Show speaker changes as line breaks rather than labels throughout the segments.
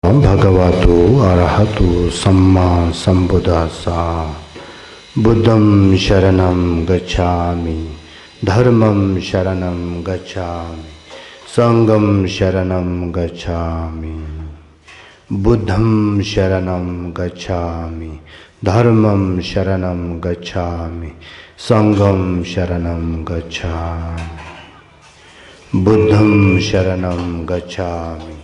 Bhagavato Arahatu Samma Sambuddhassa Buddham Sharanam Gacchami Dharmam Sharanam Gacchami Sangam Sharanam Gacchami Buddham Sharanam Gacchami Dharmam Sharanam Gacchami Sangam Sharanam Gacchami Buddham Sharanam Gacchami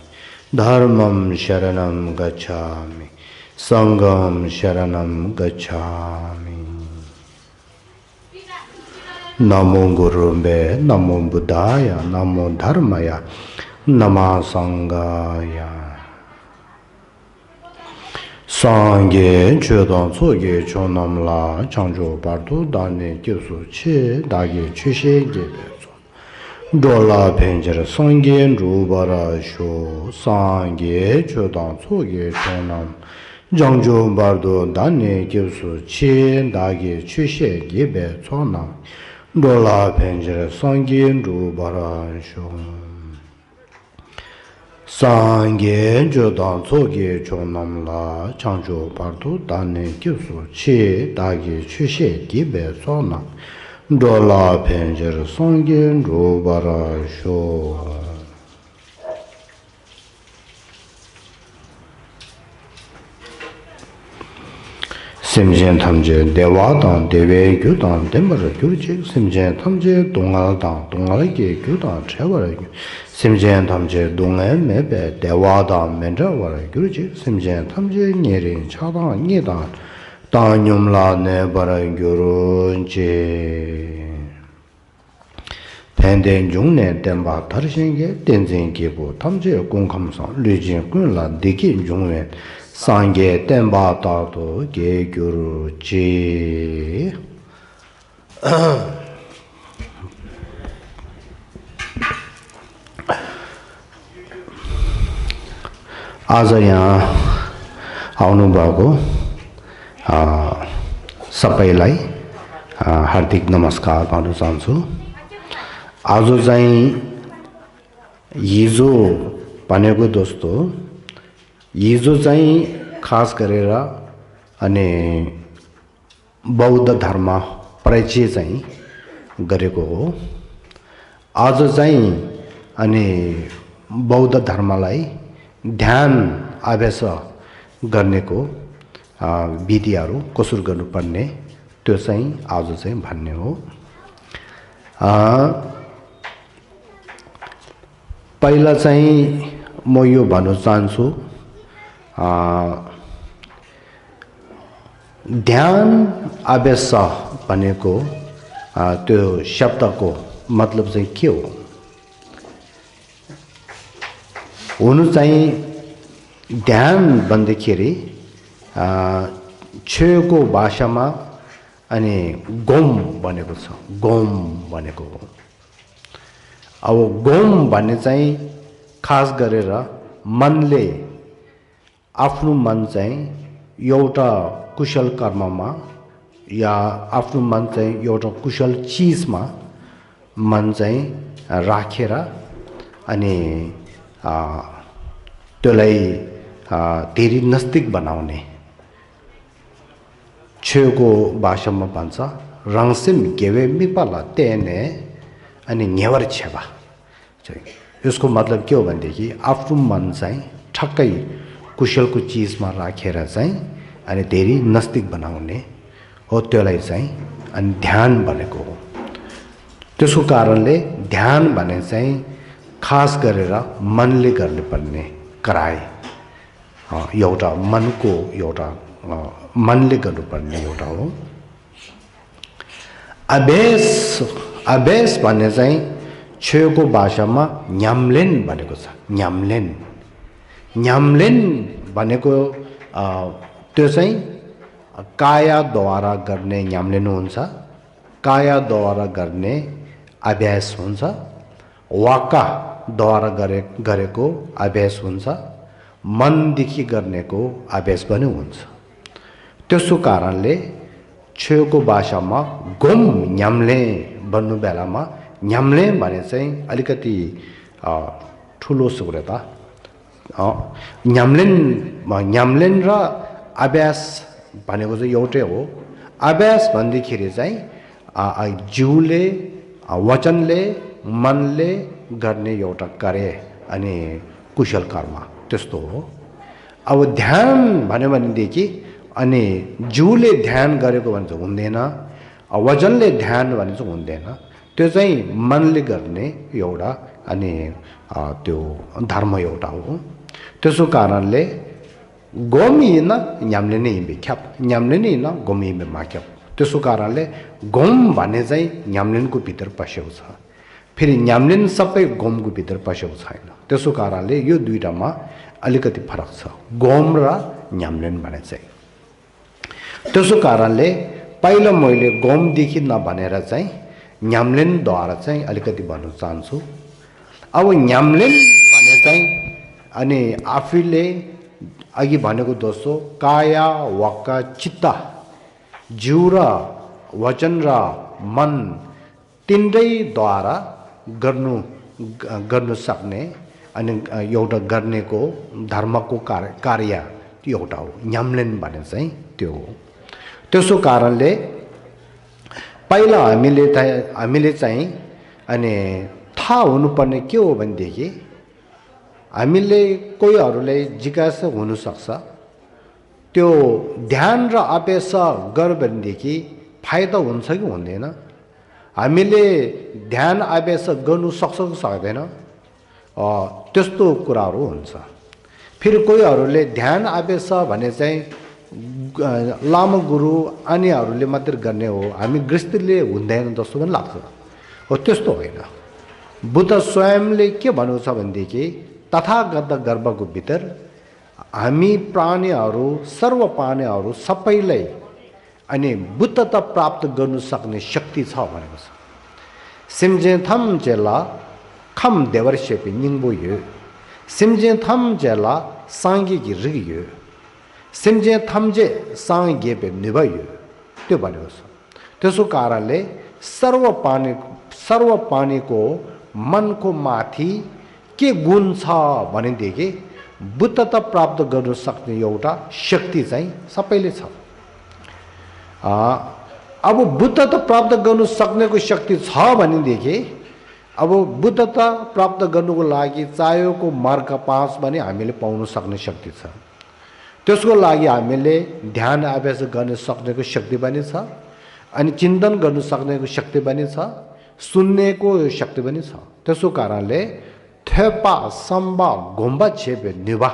Dharmam Sharanam Gacchami Sangam Sharanam Gacchami Namo Gurumbe Namo Buddhaya Namo Dharmaya Nama Sangaya Sangye Chodon Soge Chonam La Changjo Bardo Dane Gyosu Che Dage Chushe Gebe Dola Penjara Sangye Rubara Sho Sangye Chodon Soge Chonam Jangjo Bardo Dane Gyosu Che Dage Chushe Gebe Chonam Dola Penjara Sangye Rubara Sho Sangye Chodon Soge Chonam La Changjo Bardo Dane Gyosu Che Dage Chushe Gebe Chonam Dola Penjara Sangye Rubara Sho Simjen Tamje Dewa Dan Dewe Gyudan Dembara Gyurjik Simjen Tamje Dongal Dan Dongal Ge Gyudan Chewara Simjen Tamje Dongal Mebe Dewa Dan Menjawara Gyurjik Simjen Tamje Nyerin Chadan Nyedan Dan Nyumla Nebara Gyurunje Penden Jungne Demba Tarshenge Tenzin Gebu Tamje Gongkamsan Lujin Gunla Dikin Jungwen Sangye Demba Dado Ge Gyuruje Azaya Aunubago सबैलाई हार्दिक नमस्कार भन्न चाहन्छु आज चाहिँ हिजो भनेको दोस्तो हिजो चाहिँ खास गरेर अनि बौद्ध धर्म परिचय चाहिँ गरेको हो आज चाहिँ अनि बौद्ध धर्मलाई ध्यान अभ्यास गर्नेको विधिहरू कसरी गर्नुपर्ने त्यो चाहिँ आज चाहिँ भन्ने हो पहिला चाहिँ म यो भन्न चाहन्छु ध्यान अभ्यास भनेको त्यो शब्दको मतलब चाहिँ के हो हुनु चाहिँ ध्यान भन्दाखेरि छेको भाषामा अनि गोम भनेको छ गोम भनेको हो अब गोम भन्ने चाहिँ खास गरेर मनले आफ्नो मन चाहिँ एउटा कुशल कर्ममा या आफ्नो मन चाहिँ एउटा कुशल चीजमा मन चाहिँ राखेर अनि त्यसलाई धेरै नजदिक बनाउने छेको भाषामा भन्छ रङसिम गेवे मिपाला तेने अनि नेवर छेबा यसको मतलब के हो भनेदेखि आफ्नो मन चाहिँ ठक्कै कुशलको चीजमा राखेर चाहिँ अनि धेरै नजदिक बनाउने हो त्यसलाई चाहिँ अनि ध्यान भनेको हो त्यसको कारणले ध्यान भने चाहिँ खास गरेर मनले गर्नुपर्ने कराई एउटा मनको एउटा मनले गर्नुपर्ने एउटा हो अभ्यास भन्ने चाहिँ छेको भाषामा न्यामलेन भनेको छ न्यामलेन भनेको त्यो चाहिँ कायाद्वारा गर्ने न्यामलेन हुन्छ कायाद्वारा गर्ने अभ्यास हुन्छ वाक्यद्वारा गरेको अभ्यास हुन्छ मनदेखि गर्नेको अभ्यास पनि हुन्छ त्यसो कारणले छेको भाषामा गोम न्यामले भन्नु बेलामा न्यामले भने चाहिँ अलिकति ठुलो सुग्रता न्याम्लेन र अभ्यास भनेको चाहिँ एउटै हो अभ्यास भन्दाखेरि चाहिँ जिउले वचनले मनले गर्ने एउटा कार्य अनि कुशल कर्म त्यस्तो हो अब ध्यान भन्यो भनेदेखि अनि जिउले ध्यान गरेको भने चाहिँ हुँदैन वचनले ध्यान भने चाहिँ हुँदैन त्यो चाहिँ मनले गर्ने एउटा अनि त्यो धर्म एउटा हो त्यसो कारणले गोमिन न्याम्ले नै बिख्याप न्याम्ले नै न गोमिमे माख्याप त्यसो कारणले गोम भन्ने चाहिँ न्याम्लेनको भित्र पसेको छ फेरि न्याम्लेन सबै गोमको भित्र पसेको छैन त्यसो कारणले यो दुईटामा अलिकति फरक छ गोम र न्याम्लेन भने चाहिँ त्यसो कारणले पहिलो मैले गोमदेखि नभनेर चाहिँ न्याम्लेनद्वारा चाहिँ अलिकति भन्न चाहन्छु अब न्याम्लेन भने चाहिँ अनि आफूले अघि भनेको दोस्रो काया वाक्क चित्त जिउ र वचन र मन तिनैद्वारा गर्नु सक्ने अनि एउटा गर्नेको धर्मको कार्य एउटा हो न्याम्लेन भने चाहिँ त्यो हो त्यसो कारणले पहिला हामीले चाहिँ अनि थाहा हुनुपर्ने के हो भनेदेखि हामीले कोहीहरूलाई जिज्ञासा हुनसक्छ त्यो ध्यान र अभ्यास गर्यो भनेदेखि फाइदा हुन्छ कि हुँदैन हामीले ध्यान अभ्यास गर्नु सक्छ कि सक्दैन त्यस्तो कुराहरू हुन्छ फेरि कोहीहरूले ध्यान अभ्यास भने चाहिँ लामो गुरु अन्यहरूले मात्रै गर्ने हो हामी गृहस्थीले हुँदैन जस्तो पनि लाग्छ हो त्यस्तो होइन बुद्ध स्वयंले के भन्नु छ भनेदेखि तथागत गर्भको भित्र हामी प्राणीहरू सर्व प्राणीहरू सबैलाई अनि बुद्धता प्राप्त गर्नु सक्ने शक्ति छ भनेको छ सिमजे थम जेला खम देवर्षेपि निङ्बो यो सिमजे थम जेला साङ्गी रियो सिमजे थम्जे साङ्गेपे निभयो त्यो भनेको छ त्यसो कारणले सर्व प्राणीको मनको माथि के गुण छ भनेदेखि बुद्धता प्राप्त गर्न सक्ने एउटा शक्ति चाहिँ सबैले छ अब बुद्धता प्राप्त गर्न सक्नेको शक्ति छ भनेदेखि अब बुद्धता प्राप्त गर्नुको लागि चाहिएको मार्ग 5 भने हामीले पाउन सक्ने शक्ति छ त्यसको लागि हामीले ध्यान अभ्यास गर्न सक्नेको शक्ति पनि छ अनि चिन्तन गर्न सक्नेको शक्ति पनि छ सुन्नेको शक्ति पनि छ त्यसो कारणले थेपा सम्बा घुम्बा छेपे निभा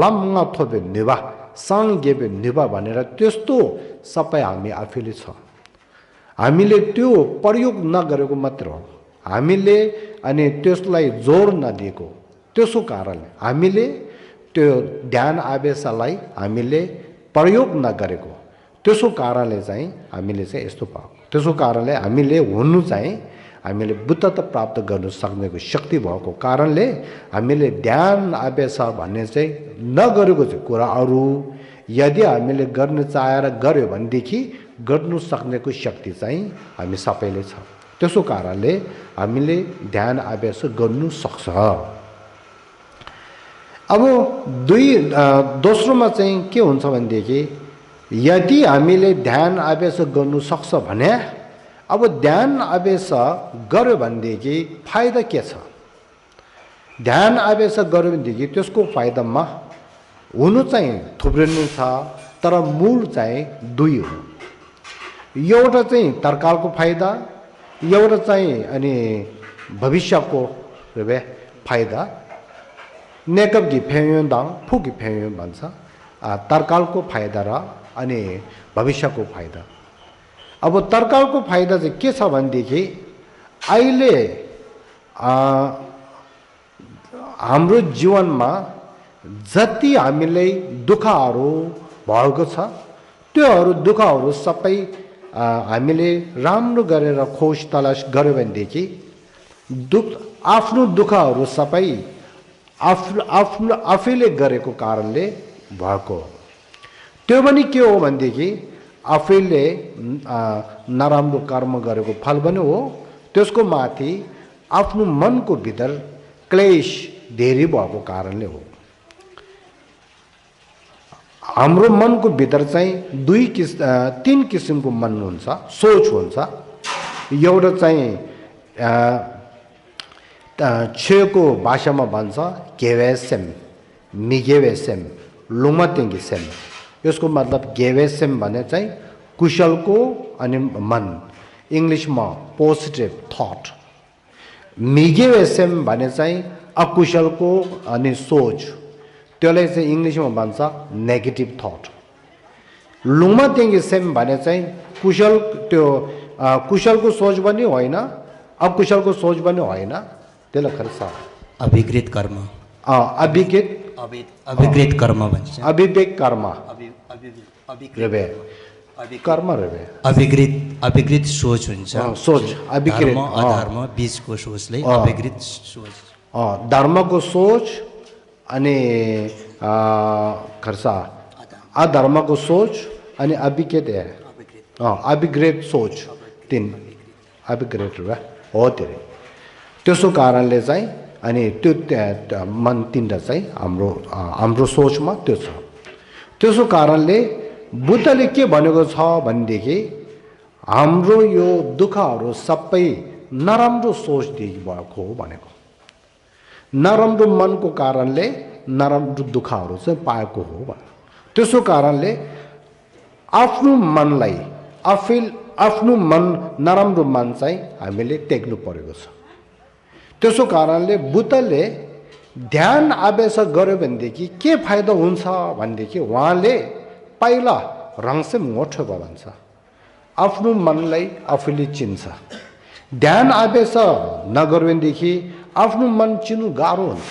लम्गा थोपे निभा साङ्गेपे निभा भनेर त्यस्तो सबै हामी आफैले छ हामीले त्यो प्रयोग नगरेको मात्र हो हामीले अनि त्यसलाई जोड नदिएको त्यसो कारणले हामीले त्यो ध्यान अभ्यासलाई हामीले प्रयोग नगरेको त्यसो कारणले चाहिँ हामीले चाहिँ यस्तो पाएको त्यसो कारणले हामीले हुनु चाहिँ हामीले बुद्धता प्राप्त गर्न सक्नेको शक्ति भएको कारणले हामीले ध्यान अभ्यास भन्ने चाहिँ नगरेको चाहिँ कुराहरू यदि हामीले गर्न चाहेर गर्यो भनेदेखि गर्नु सक्नेको शक्ति चाहिँ हामी सबैले छ त्यसो कारणले हामीले ध्यान अभ्यास गर्नु सक्छ अब दोस्रोमा चाहिँ के हुन्छ भनेदेखि यदि हामीले ध्यान अभ्यास गर्नु सक्छ भने अब ध्यान अभ्यास गर्यो भनेदेखि फाइदा के छ ध्यान अभ्यास गर्यो भनेदेखि त्यसको फाइदामा हुनु चाहिँ थुप्रै नै छ तर मूल चाहिँ दुई हो एउटा चाहिँ तर्कालको फाइदा एउटा चाहिँ अनि भविष्यको फाइदा नेकपकी फेयौँ दाङ फुकी फेयौँ भन्छ तर्कालको फाइदा र अनि भविष्यको फाइदा अब तर्कालको फाइदा चाहिँ के छ भनेदेखि अहिले हाम्रो जीवनमा जति हामीलाई दुःखहरू भएको छ त्योहरू दुःखहरू सबै हामीले राम्रो गरेर खोज तलास गर्यो भनेदेखि आफ्नो दुःखहरू सबै आफैले गरेको कारणले भएको त्यो पनि के हो भनेदेखि आफैले नराम्रो कर्म गरेको फल पनि हो त्यसको माथि आफ्नो मनको भित्र क्लेश धेरै भएको कारणले हो हाम्रो मनको भित्र चाहिँ तीन किसिमको मन हुन्छ, सोच हुन्छ। एउटा चाहिँ छेको भाषामा भन्छ गेवेसेम, मिगेवेसेम, लुमतेङ्गेसेम। यसको मतलब गेवेसेम भने चाहिँ कुशलको अनि मन, इङ्ग्लिसमा पोजिटिभ थट। मिगेवेसेम भने चाहिँ अकुशलको अनि सोच, त्यसलाई चाहिँ इङ्ग्लिसमा भन्छ नेगेटिभ थट। लुमतेङ्गेसेम भने चाहिँ कुशलको सोच पनि होइन, अकुशलको सोच पनि होइन, त्यसलाई खर्च
अभिकृत कर्म, अभिकृत कर्म भन्छ,
अविवेक कर्म रेवे कर्म रेवे,
अभिकृत सोच हुन्छ,
सोच अभिकृत
अधर्म बीचको सोचले अभिकृत सोच,
धर्मको सोच अनि खर्च अधर्मको सोच अनि अभिकृत सोच, तीन अभिकृत हो तेरे। त्यसो कारणले चाहिँ अनि त्यो मन तीनटा चाहिँ हाम्रो सोचमा त्यो छ। त्यसो कारणले बुद्धले के भनेको छ भनेदेखि हाम्रो यो दुःखहरू सबै नराम्रो सोचदेखि भएको हो भनेको। नराम्रो मनको कारणले नराम्रो दुःखहरू चाहिँ पाएको हो भनेको। त्यसो कारणले आफ्नो मनलाई आफ्नो मन नराम्रो मन चाहिँ हामीले त्याग्नु परेको छ। त्यसो कारणले बुद्धले ध्यान अभ्यास गर्यो भनेदेखि के फाइदा हुन्छ भनेदेखि उहाँले पहिला रङसेम मोठो भन्छ, आफ्नो मनलाई आफूले चिन्छ। ध्यान अभ्यास नगर्यो भनेदेखि आफ्नो मन चिन्नु गाह्रो हुन्छ।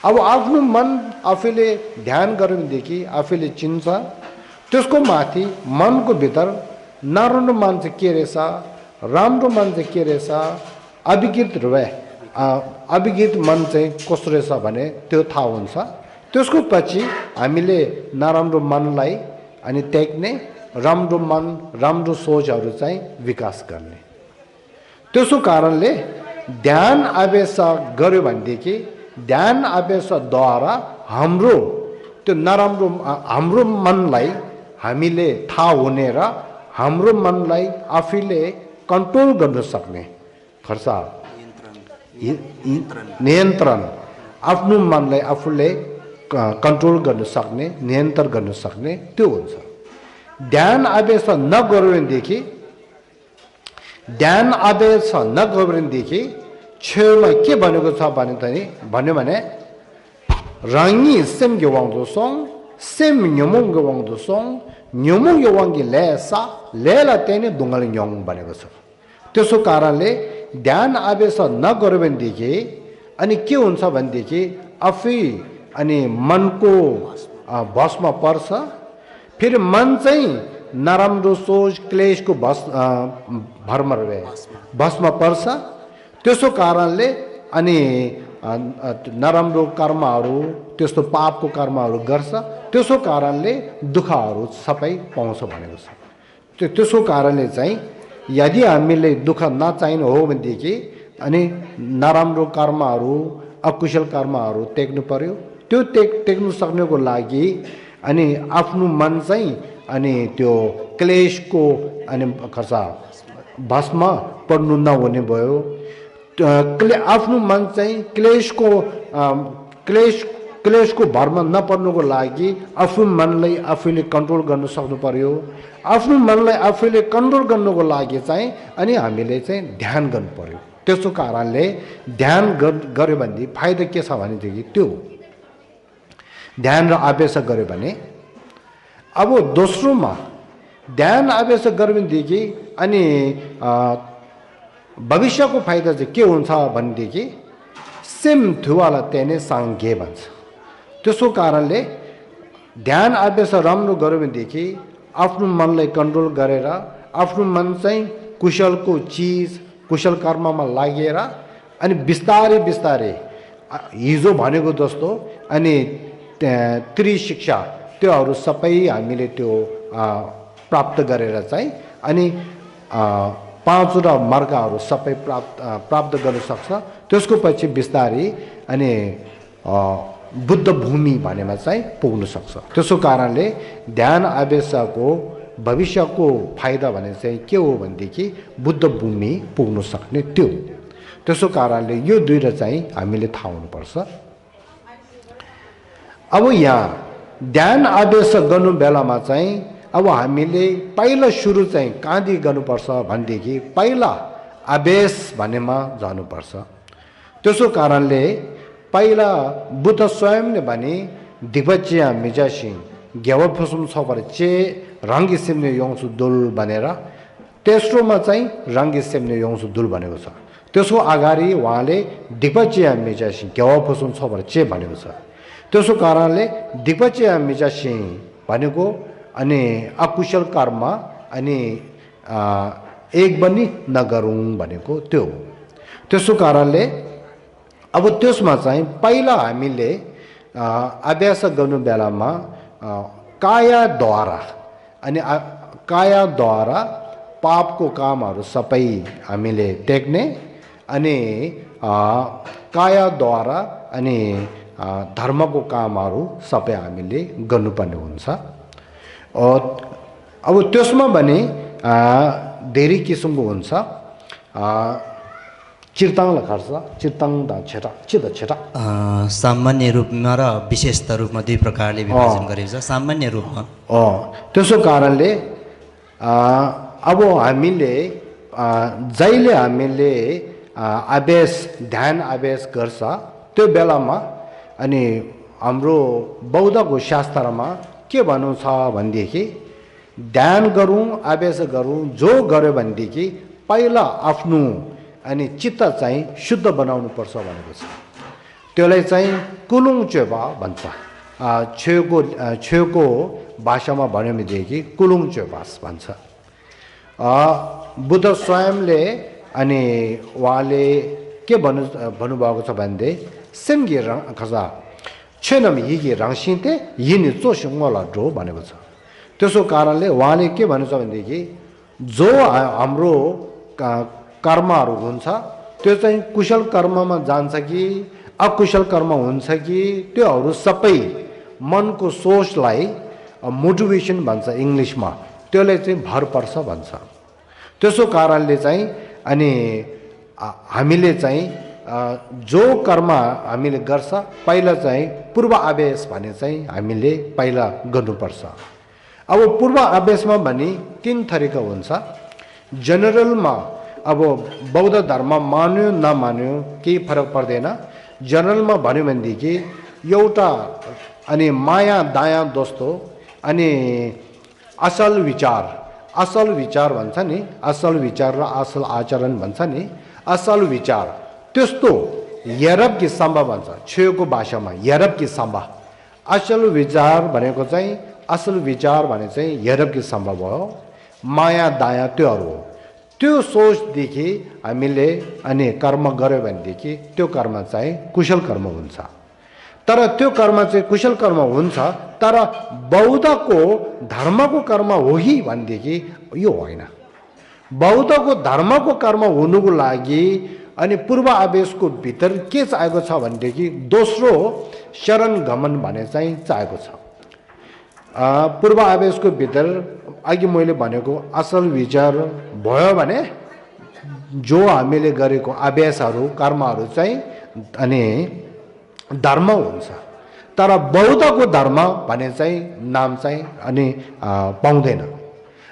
अब आफ्नो मन आफूले ध्यान गर्यो भनेदेखि आफूले चिन्छ। त्यसको माथि मनको भित्र नराम्रो मन चाहिँ के रहेछ, राम्रो मन चाहिँ के रहेछ, अभिकृत मन चाहिँ कस्तो रहेछ भने त्यो थाहा हुन्छ। त्यसको पछि हामीले नराम्रो मनलाई अनि त्याग्ने, राम्रो मन राम्रो सोचहरू चाहिँ विकास गर्ने। त्यसो कारणले ध्यान अभ्यास गर्यो भनेदेखि ध्यान अभ्यासद्वारा हाम्रो त्यो नराम्रो हाम्रो मनलाई हामीले थाहा हुने र हाम्रो मनलाई आफैले कन्ट्रोल गर्न सक्ने खर्च नियन्त्रण, आफ्नो मनलाई आफूले कन्ट्रोल गर्न सक्ने, नियन्त्रण गर्न सक्ने त्यो हुन्छ। ध्यान अभ्यास नगर्यो भनेदेखि छेउमा के भनेको छ भन्यो भने रङ्गी सेम गेवाउँदो सोङ सेम न्योमोङ गेवाउँदो सोङ न्योमोङ गेवाङ्गी लेसा लेला त्यही दुङ्गल न्योङ भनेको छ। त्यसो कारणले ध्यान अभ्यास नगर्यो भनेदेखि अनि के हुन्छ भनेदेखि आफै अनि मनको बसमा पर्छ। फेरि मन चाहिँ नराम्रो सोच क्लेशको बसमा पर्छ। त्यसो कारणले अनि नराम्रो कर्महरू, त्यस्तो पापको कर्महरू गर्छ। त्यसो कारणले दुःखहरू सबै पाउँछ भनेको छ। त्यसो कारणले चाहिँ यदि हामीले दुःख नचाहिनु हो भनेदेखि अनि नराम्रो कर्महरू, अकुशल कर्महरू त्याग्नु पर्यो। त्यो त्याग्नु सक्नुको लागि अनि आफ्नो मन चाहिँ अनि त्यो क्लेशको अनि खर्च भस्म पर्नु नहुने भयो। आफ्नो मन चाहिँ क्लेशको भरमा नपर्नुको लागि आफ्नो मनलाई आफैले कन्ट्रोल गर्न सक्नु पर्यो। आफ्नो मनलाई आफैले कन्ट्रोल गर्नुको लागि चाहिँ अनि हामीले चाहिँ ध्यान गर्नु पर्यो। त्यसो कारणले ध्यान गर्यो भने फाइदा के छ भनेदेखि त्यो ध्यान र अभ्यास गर्यो भने अब दोस्रोमा ध्यान अभ्यास गर्यो भनेदेखि अनि भविष्यको फाइदा चाहिँ के हुन्छ भनेदेखि सेम थुवाला त्यही साङ्गे भन्छ। त्यसो कारणले ध्यान अभ्यास राम्रो गर्यो भनेदेखि आफ्नो मनलाई कन्ट्रोल गरेर आफ्नो मन चाहिँ कुशलको चिज कुशल कर्ममा लागेर अनि बिस्तारै बिस्तारै हिजो भनेको जस्तो अनि त्रिशिक्षा त्योहरू सबै हामीले त्यो प्राप्त गरेर चाहिँ अनि पाँचवटा मार्गहरू सबै प्राप्त गर्न सक्छ। त्यसको पछि बिस्तारै अनि बुद्ध भूमि भनेमा चाहिँ पुग्न सक्छ। त्यसो कारणले ध्यान अभ्यासको भविष्यको फाइदा भने चाहिँ के हो भनेदेखि बुद्ध भूमि पुग्न सक्ने त्यो। त्यसो कारणले यो दुईटा चाहिँ हामीले थाहा हुनुपर्छ। अब यहाँ ध्यान अभ्यास गर्नु बेलामा चाहिँ अब हामीले पहिला सुरु चाहिँ कहाँदेखि गर्नुपर्छ भनेदेखि पहिला अभ्यास भन्नेमा जानुपर्छ। त्यसो कारणले पहिला बुद्ध स्वयंले भने दिग्वज्य मिजासिङ ग्यावा फसुम छपर चे रङ्गी सिम्ने योngsु दुल भनेर तेस्रोमा चाहिँ रङ्गी सिम्ने योngsु दुल भनेको छ। त्यसको अगाडि उहाँले दिग्वज्य मिजासिङ ग्यावा फसुम छपर चे भनेको छ। त्यसो कारणले दिग्वज्य मिजासिङ भनेको अनि अकुशल कर्म अनि एक पनि नगरौँ भनेको त्यो। त्यसो कारणले अब त्यसमा चाहिँ पहिला हामीले अभ्यास गर्नु बेलामा कायाद्वारा अनि कायाद्वारा पापको कामहरू सबै हामीले त्याग्ने अनि कायाद्वारा अनि धर्मको कामहरू सबै हामीले गर्नुपर्ने हुन्छ। अब त्यसमा भने धेरै किसिमको हुन्छ। चिर्ताङ खर्च चिर्ताङ दा छेटा चिद छेटा
सामान्य रूपमा र विशेषता रूपमा दुई प्रकारले विभाजन गरिन्छ। सामान्य रूपमा
त्यसो कारणले अब हामीले जहिले हामीले अभ्यास ध्यान अभ्यास गर्छ त्यो बेलामा अनि हाम्रो बौद्धको शास्त्रमा के भन्नु छ भनेदेखि ध्यान गरौँ अभ्यास गरौँ जो गर्यो भनेदेखि पहिला आफ्नो अनि चित्त चाहिँ शुद्ध बनाउनु पर्छ भनेको छ। त्यसलाई चाहिँ कुलुङ चेपा भन्छ। छेउको भाषामा भन्यो भनेदेखि कुलुङ चेपास भन्छ। बुद्ध स्वयंले अनि उहाँले के भन्नुभएको छ भनेदेखि सेमगी खजा छेनम हिगी रङसिन्ते यिनी चोसिङला ड्रो भनेको छ। त्यसो कारणले उहाँले के भन्नुहुन्छ भनेदेखि जो हाम्रो कर्महरू हुन्छ त्यो चाहिँ कुशल कर्ममा जान्छ कि अकुशल कर्म हुन्छ कि त्योहरू सबै मनको सोचलाई मोटिभेसन भन्छ इङ्ग्लिसमा, त्यसले चाहिँ भर पर्छ भन्छ। त्यसो कारणले चाहिँ अनि हामीले चाहिँ जो कर्म हामीले गर्छ पहिला चाहिँ पूर्व अभ्यास भने चाहिँ हामीले पहिला गर्नुपर्छ। अब पूर्व अभ्यासमा भने तीन थरीका हुन्छ। जनरलमा अब बौद्ध धर्म मान्यो नमान्यो केही फरक पर्दैन। जनरलमा भन्यो भनेदेखि एउटा अनि माया दाया दोस्तो अनि असल विचार भन्छ नि, असल विचार र असल आचरण भन्छ नि। असल विचार त्यस्तो यरब कि सम्भव भन्छ छेउको भाषामा, यरब कि सम्भव। असल विचार भनेको चाहिँ असल विचार भने चाहिँ यरब कि सम्भव हो। माया दाया त्योहरू हो। त्यो सोचदेखि हामीले अनि कर्म गर्यो भनेदेखि त्यो कर्म चाहिँ कुशल कर्म हुन्छ। तर त्यो कर्म चाहिँ कुशल कर्म हुन्छ तर बौद्धको धर्मको कर्म हो कि भनेदेखि यो होइन। बौद्धको धर्मको कर्म हुनुको लागि अनि पूर्व आवेशको भित्र के चाहिएको छ भनेदेखि दोस्रो शरण गमन भने चाहिँ चाहिएको छ। पूर्व आवेशको भित्र अघि मैले भनेको असल विचार भयो भने जो हामीले गरेको अभ्यासहरू कर्महरू चाहिँ अनि धर्म हुन्छ। तर बौद्धको धर्म भने चाहिँ नाम चाहिँ अनि पाउँदैन।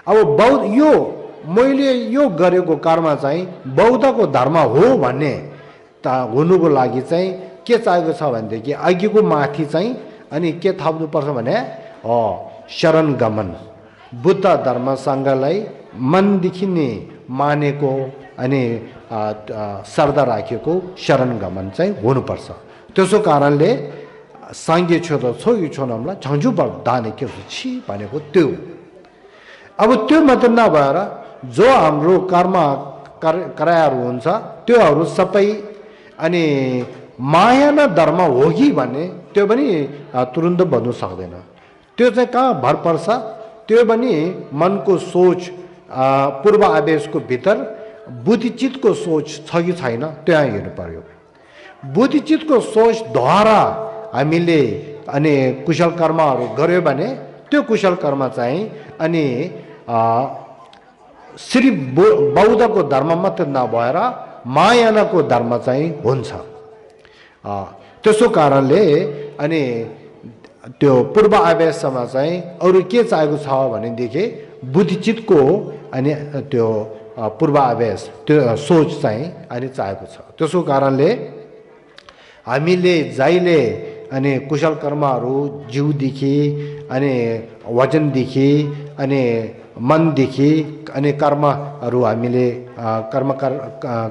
अब बौद्ध यो मैले यो गरेको कर्म चाहिँ बौद्धको धर्म हो भन्ने त हुनुको लागि चाहिँ के चाहिएको छ भनेदेखि अघिको माथि चाहिँ अनि के थप्नुपर्छ भने शरण गमन, बुद्ध धर्मसँगलाई मनदेखि नै मानेको अनि श्रद्धा राखेको शरण गमन चाहिँ हुनुपर्छ। त्यसो कारणले साङ्गे छो त छोई छोनमलाई झन्झुबर दाने के छि भनेको त्यो। अब त्यो मात्र नभएर जो हाम्रो कर्म करायहरू हुन्छ त्योहरू सबै अनि माया न धर्म हो कि भन्ने त्यो पनि तुरुन्त भन्नु सक्दैन। त्यो चाहिँ कहाँ भर पर्छ? त्यो पनि मनको सोच पूर्व आवेशको भित्र बुद्धिचितको सोच छ कि छैन त्यहाँ हेर्नु पर्यो। बुद्धिचितको सोचद्वारा हामीले अनि कुशल कर्महरू गर्यो भने त्यो कुशल कर्म चाहिँ अनि श्री बौद्धको धर्म मात्र नभएर महायानको धर्म चाहिँ हुन्छ। त्यसो कारणले अनि त्यो पूर्व आवेशमा चाहिँ अरू के चाहिएको छ भनेदेखि बुद्धिचितको अनि त्यो पूर्व आवेश त्यो सोच चाहिँ अनि चाहिएको छ। त्यसो कारणले हामीले जहिले अनि कुशल कर्महरू जिउदेखि अनि वचनदेखि अनि मनदेखि अनि कर्महरू हामीले कर्म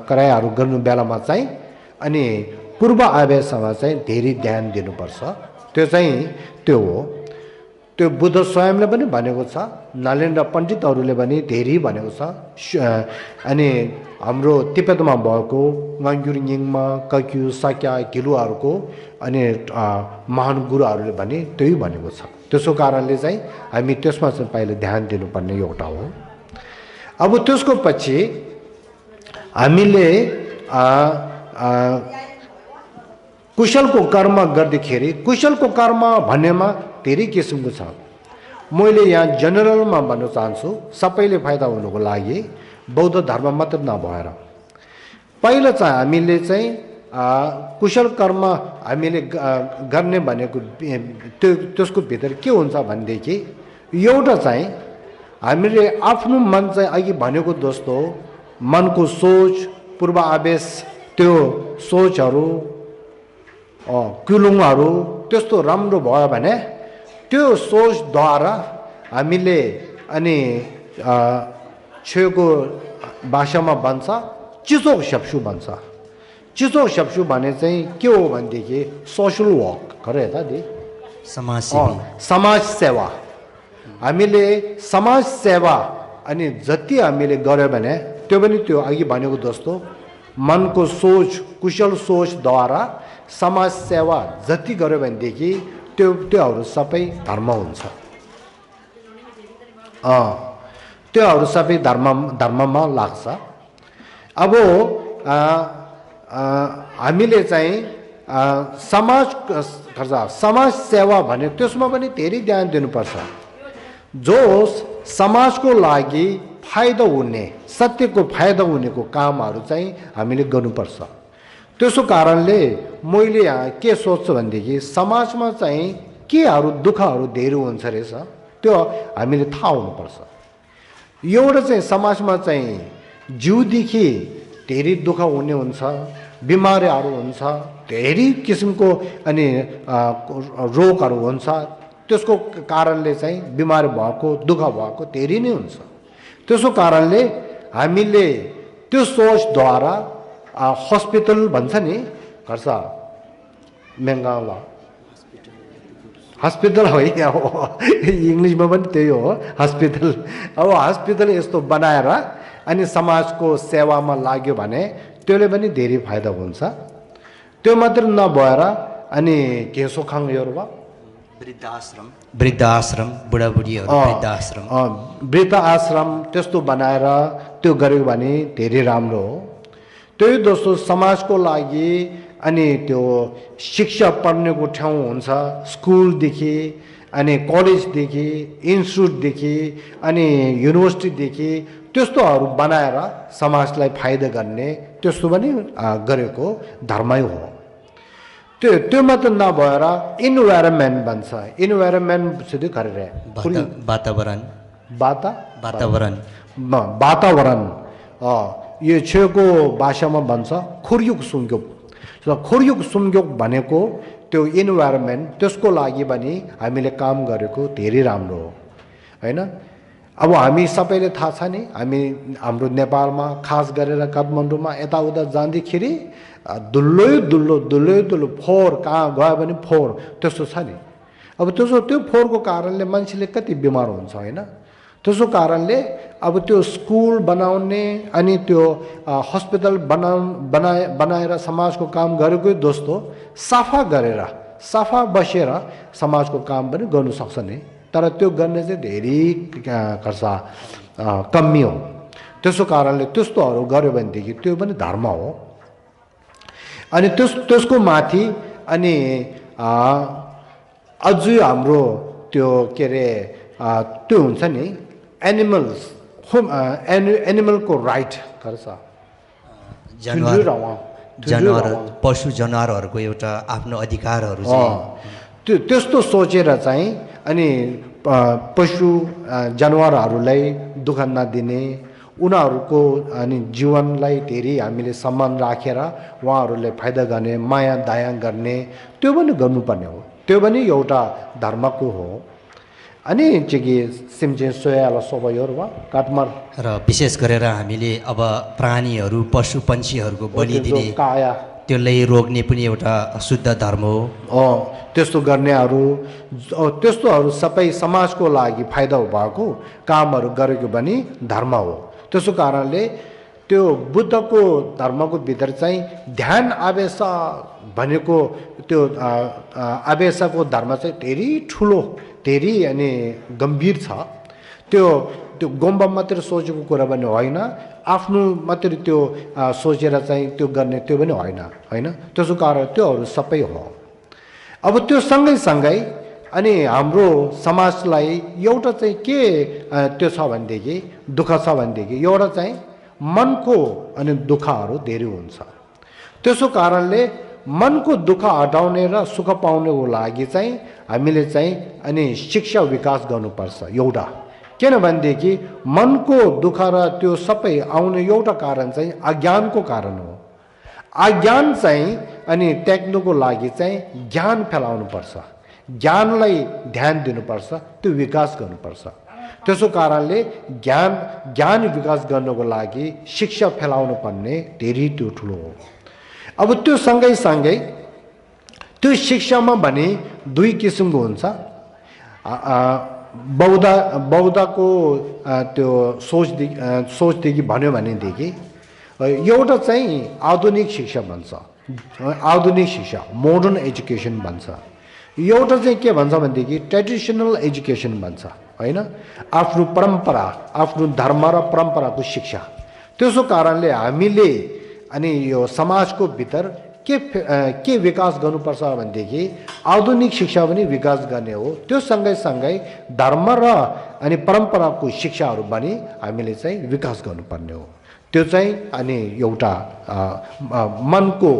कराइहरू गर्नु बेलामा चाहिँ अनि पूर्व आवेशमा चाहिँ धेरै ध्यान दिनुपर्छ। त्यो चाहिँ त्यो हो। त्यो बुद्ध स्वयंले पनि भनेको छ, नलेन्द्र पण्डितहरूले पनि धेरै भनेको छ। अनि हाम्रो तिब्बतमा भएको वाङ्गुरिङमा कक्यु साक्या गिलुहरूको अनि महान गुरुहरूले पनि त्यही भनेको छ। त्यसो कारणले चाहिँ हामी त्यसमा चाहिँ पहिले ध्यान दिनुपर्ने एउटा हो। अब त्यसको पछि हामीले कुशलको कर्म गर्दाखेरि कुशलको कर्म भन्नेमा धेरै किसिमको छ। मैले यहाँ जनरलमा भन्न चाहन्छु, सबैले फाइदा हुनुको लागि बौद्ध धर्म मात्र नभएर पहिला चाहिँ हामीले चाहिँ कुशल कर्म हामीले गर्ने भनेको त्यसको भित्र के हुन्छ भनेदेखि एउटा चाहिँ हामीले आफ्नो मन चाहिँ अघि भनेको जस्तो मनको सोच पूर्व आवेश त्यो सोचहरू कुलुङहरू त्यस्तो राम्रो भयो भने त्यो सोचद्वारा हामीले अनि छेउको भाषामा भन्छ चिसोक स्याप्सु भन्छ। चिसोक स्याप्सु भने चाहिँ के हो भनेदेखि सोसल वर्क खरे त दि समाज सेवा। हामीले समाज सेवा अनि जति हामीले गर्यो भने त्यो पनि त्यो अघि भनेको जस्तो मनको सोच कुशल सोचद्वारा समाज सेवा जति गर्यो भनेदेखि त्योहरू सबै धर्म हुन्छ। त्योहरू सबै धर्ममा लाग्छ। अब हामीले चाहिँ समाज सेवा भने त्यसमा पनि धेरै ध्यान दिनुपर्छ। जो समाजको लागि फाइदा हुने सत्यको फाइदा हुनेको कामहरू चाहिँ हामीले गर्नुपर्छ। त्यसो कारणले मैले यहाँ के सोच्छु भनेदेखि समाजमा चाहिँ केहरू दुःखहरू धेरै हुन्छ रहेछ त्यो हामीले थाहा हुनुपर्छ। एउटा चाहिँ समाजमा चाहिँ जिउदेखि धेरै दुःख हुने हुन्छ, बिमारीहरू हुन्छ, धेरै किसिमको अनि रोगहरू हुन्छ। त्यसको कारणले चाहिँ बिमारी भएको दुःख भएको धेरै नै हुन्छ। त्यसो कारणले हामीले त्यो सोचद्वारा हस्पिटल भन्छ नि गर्छ मेङ्गाला हस्पिटल हो इङ्ग्लिसमा पनि त्यही हो हस्पिटल। अब हस्पिटल यस्तो बनाएर अनि समाजको सेवामा लाग्यो भने त्यसले पनि धेरै फाइदा हुन्छ। त्यो मात्र नभएर अनि केशोखाङहरू
वृद्धाश्रम बुढाबुढीहरू
वृद्ध आश्रम त्यस्तो बनाएर त्यो गर्यो भने धेरै राम्रो हो। त्यही दोस्रो समाजको लागि अनि त्यो शिक्षा पढ्नेको ठाउँ हुन्छ, स्कुलदेखि अनि कलेजदेखि इन्स्टिट्युटदेखि अनि युनिभर्सिटीदेखि त्यस्तोहरू बनाएर समाजलाई फाइदा गर्ने त्यस्तो पनि गरेको धर्मै हो। त्यो मात्र नभएर इन्भाइरोमेन्ट भन्छ। इन्भाइरोमेन्ट सिधै गरेर वातावरण यो छेउको भाषामा भन्छ खोर्युक सुम्ग्योक। खोर्युक सुम्ग्योक भनेको त्यो इन्भाइरोमेन्ट त्यसको लागि पनि हामीले काम गरेको धेरै राम्रो हो हैन। अब हामी सबैले थाहा छ नि हामी हाम्रो नेपालमा खास गरेर काठमाडौँमा यताउता जाँदाखेरि दुल्लो फोहोर कहाँ गयो भने फोहोर त्यस्तो छ नि। अब त्यो फोहोरको कारणले मान्छेले कति बिमार हुन्छ हैन। त्यसो कारणले अब त्यो स्कुल बनाउने अनि त्यो हस्पिटल बनाएर समाजको काम गरेको दोस्तो सफा बसेर समाजको काम पनि गर्नु सक्छ नि। तर त्यो गर्ने चाहिँ धेरै कमी हो। त्यसो कारणले त्यस्तोहरू गर्यो भनेदेखि त्यो पनि धर्म हो। अनि त्यसको माथि अनि अझै हाम्रो त्यो के अरे त्यो हुन्छ नि एनिमल्स एनिमलको राइट गर्छ
जनावर पशु जनावरहरूको एउटा आफ्नो अधिकारहरू चाहिँ
त्यस्तो सोचेर चाहिँ अनि पशु जनावरहरूलाई दुःख नदिने उनीहरूको अनि जीवनलाई धेरै हामीले सम्मान राखेर उहाँहरूलाई फाइदा गर्ने माया दया गर्ने त्यो पनि गर्नुपर्ने हो त्यो पनि एउटा धर्मको हो अनि चाहिँ सिमचे सोयाला सोबयोर वा काटमार
र विशेष गरेर हामीले अब प्राणीहरू पशु पन्छीहरूको बलि दिने
काया
त्यसलाई रोक्ने पनि एउटा शुद्ध धर्म हो
त्यस्तो गर्नेहरू त्यस्तोहरू सबै समाजको लागि फाइदा भएको कामहरू गरेको पनि धर्म हो त्यसो कारणले त्यो बुद्धको धर्मको भित्र चाहिँ ध्यान आवेश भनेको त्यो आवेशको धर्म चाहिँ धेरै ठुलो धेरै अनि गम्भीर छ त्यो गोम्बा मात्र सोचेको कुरा पनि होइन आफ्नो मात्र त्यो सोचेर चाहिँ त्यो गर्ने त्यो पनि होइन त्यसो कारण त्योहरू सबै हो अब त्यो सँगै अनि हाम्रो समाजलाई एउटा चाहिँ के त्यो छ भनेदेखि दुःख छ भनेदेखि एउटा चाहिँ मनको अनि दुःखहरू धेरै हुन्छ त्यसो कारणले मनको दुःख हटाउने र सुख पाउनको लागि चाहिँ हामीले चाहिँ अनि शिक्षा विकास गर्नुपर्छ एउटा किनभनेदेखि मनको दुःख र त्यो सबै आउने एउटा कारण चाहिँ अज्ञानको कारण हो अज्ञान चाहिँ अनि त्याग्नुको लागि चाहिँ ज्ञान फैलाउनुपर्छ ज्ञानलाई ध्यान दिनुपर्छ त्यो विकास गर्नुपर्छ त्यसो कारणले ज्ञान विकास गर्नको लागि शिक्षा फैलाउनु पर्ने धेरै त्यो ठुलो हो अब त्यो सँगै त्यो शिक्षामा भने दुई किसिमको हुन्छ बौद्धको त्यो सोचदेखि भन्यो भनेदेखि एउटा चाहिँ आधुनिक शिक्षा भन्छ आधुनिक शिक्षा मोडर्न एजुकेसन भन्छ एउटा चाहिँ के भन्छ भनेदेखि ट्रेडिसनल एजुकेसन भन्छ होइन आफ्नो परम्परा आफ्नो धर्म र परम्पराको शिक्षा त्यसो कारणले हामीले अनि यो समाजको भित्र के विकास गर्नुपर्छ भनेदेखि आधुनिक शिक्षा पनि विकास गर्ने हो त्यो सँगै धर्म र अनि परम्पराको शिक्षाहरू पनि हामीले चाहिँ विकास गर्नुपर्ने हो त्यो चाहिँ अनि एउटा मनको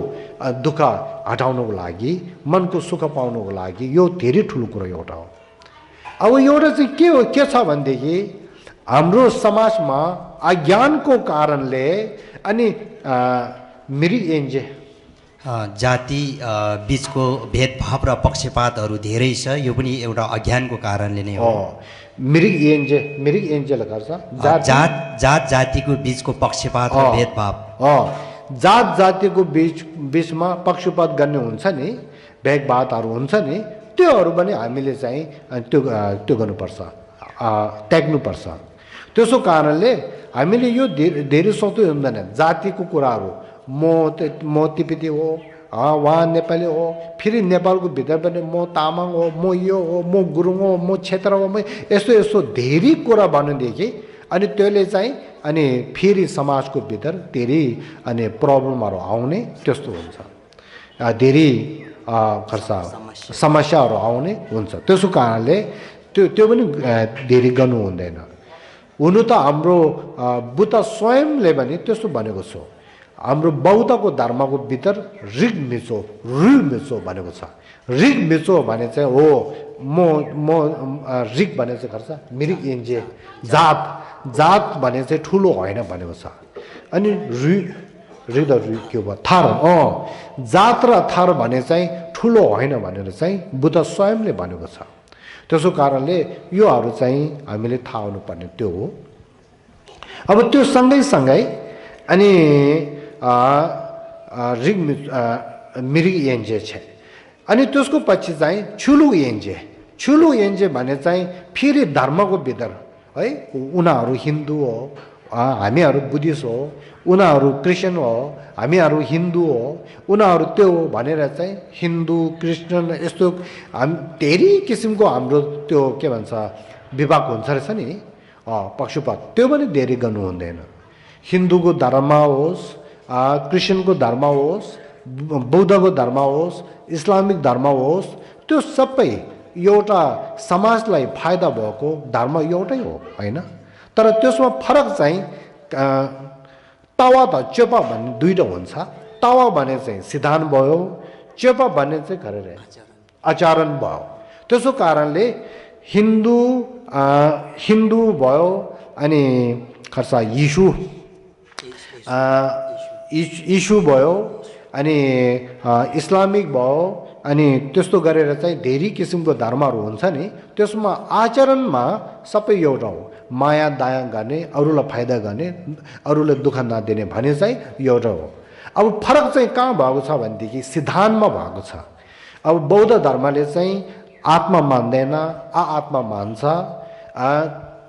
दुःख हटाउनको लागि मनको सुख पाउनको लागि यो धेरै ठुलो कुरो एउटा हो अब एउटा चाहिँ के छ भनेदेखि हाम्रो समाजमा अज्ञानको कारणले अनि मिरिएन्जे
जाति बीचको भेदभाव र पक्षपातहरू धेरै छ यो पनि एउटा अज्ञानको कारणले नै हो
मिरिएन्जे गर्छ
जात जातिको बीचको पक्षपात र भेदभाव
जात जातिको बीचमा पक्षपात गर्ने हुन्छ नि भेदभावहरू हुन्छ नि त्योहरू पनि हामीले चाहिँ त्यो गर्नुपर्छ त्याग्नुपर्छ त्यसो कारणले हामीले यो धेरै सोच्नु हुँदैन जातिको कुराहरू म तिब्बती हो उहाँ नेपाली हो फेरि नेपालको भित्र पनि म तामाङ हो म यो हो म गुरुङ हो म क्षेत्र हो म यस्तो धेरै कुरा भनेदेखि अनि त्यसले चाहिँ अनि फेरि समाजको भित्र धेरै अनि प्रब्लमहरू आउने त्यस्तो हुन्छ धेरै खर्च समस्याहरू आउने हुन्छ त्यसो कारणले त्यो पनि धेरै गर्नु हुँदैन हुनु त हाम्रो बुद्ध स्वयंले पनि त्यस्तो भनेको छ हाम्रो बौद्धको धर्मको भित्र ऋग मिचो भनेको छ ऋग मिचो भने चाहिँ हो म ऋग भने चाहिँ गर्छ मिरिक एन्जे जात भने चाहिँ ठुलो होइन भनेको छ अनि के भयो थार जात र थार भने चाहिँ ठुलो होइन भनेर चाहिँ बुद्ध स्वयंले भनेको छ त्यसो कारणले योहरू चाहिँ हामीले थाहा हुनुपर्ने त्यो हो अब त्यो सँगै अनि मिरिक एन्जे छ अनि त्यसको पछि चाहिँ छुलु एन्जे भने चाहिँ फेरि धर्मको भित्र है उनीहरू हिन्दू हो हामीहरू बुद्धिस्ट हो उनीहरू क्रिस्चियन हो हामीहरू हिन्दू हो उनीहरू त्यो हो भनेर चाहिँ हिन्दू क्रिस्चियन यस्तो धेरै किसिमको हाम्रो त्यो के भन्छ विभाग हुन्छ रहेछ नि पक्षपात त्यो पनि धेरै गर्नु हुँदैन हिन्दूको धर्म होस् क्रिस्चियनको धर्म होस् बौद्धको धर्म होस् इस्लामिक धर्म होस्, त्यो सबै एउटा समाजलाई फाइदा भएको धर्म एउटै हो हैन। तर त्यसमा फरक चाहिँ तावा त चेपा भन्ने दुईटा हुन्छ। तावा भने चाहिँ सिद्धान्त भयो, चेपा भन्ने चाहिँ गरेर आचरण भयो। त्यसो कारणले हिन्दू भयो अनि खर्सा इस्यु भयो अनि इस्लामिक भयो अनि त्यस्तो गरेर चाहिँ धेरै किसिमको धर्महरू हुन्छ नि, त्यसमा आचरणमा सबै एउटा हो। माया दया गर्ने, अरूलाई फाइदा गर्ने, अरूलाई दुःख नदिने भने चाहिँ एउटा हो। अब फरक चाहिँ कहाँ भएको छ भनेदेखि सिद्धान्तमा भएको छ। अब बौद्ध धर्मले चाहिँ आत्मा मान्दैन, आत्मा मान्छ।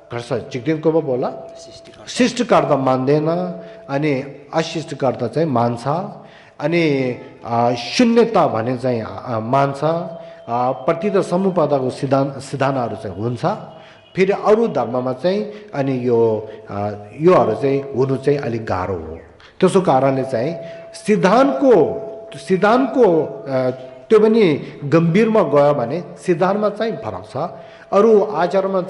घर्ष चिक्दिनको बोला शिष्टकर्ता मान्दैन अनि अशिष्टकर्ता चाहिँ मान्छ अनि शून्यता भने चाहिँ मान्छ। प्रतित समुपदाको सिद्धान्तहरू चाहिँ हुन्छ। फेरि अरू धर्ममा चाहिँ अनि योहरू चाहिँ हुनु चाहिँ अलिक गाह्रो हो। त्यसो कारणले चाहिँ सिद्धान्तको त्यो पनि गम्भीरमा गयो भने सिद्धान्तमा चाहिँ फरक छ, अरू आचरणमा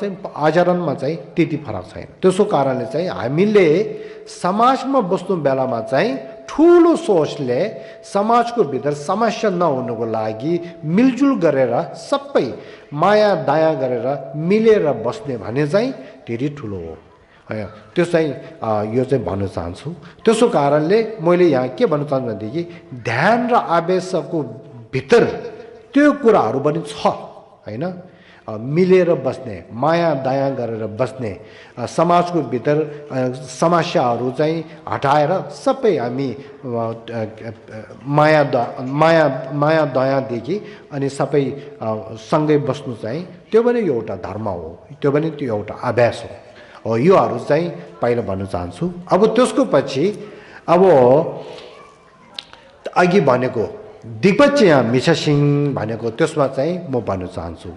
चाहिँ त्यति फरक छैन। त्यसो कारणले चाहिँ हामीले समाजमा बस्नु बेलामा चाहिँ ठुलो सोचले समाजको भित्र समस्या नहुनुको लागि मिलजुल गरेर सबै माया दया गरेर मिलेर बस्ने भने चाहिँ धेरै ठुलो हो। त्यो चाहिँ यो चाहिँ भन्न चाहन्छु। त्यसो कारणले मैले यहाँ के भन्न चाहन्छु भनेदेखि ध्यान र आवेशको भित्र त्यो कुराहरू पनि छ हैन। मिलेर बस्ने, माया दया गरेर बस्ने, समाजको भित्र समस्याहरू चाहिँ हटाएर सबै हामी माया दयादेखि अनि सबै सँगै बस्नु चाहिँ त्यो पनि एउटा धर्म हो, त्यो पनि त्यो एउटा अभ्यास हो। योहरू चाहिँ पहिला भन्न चाहन्छु। अब त्यसको पछि अब अघि भनेको दिग्पच्य मिछासिङ भनेको त्यसमा चाहिँ म भन्न चाहन्छु।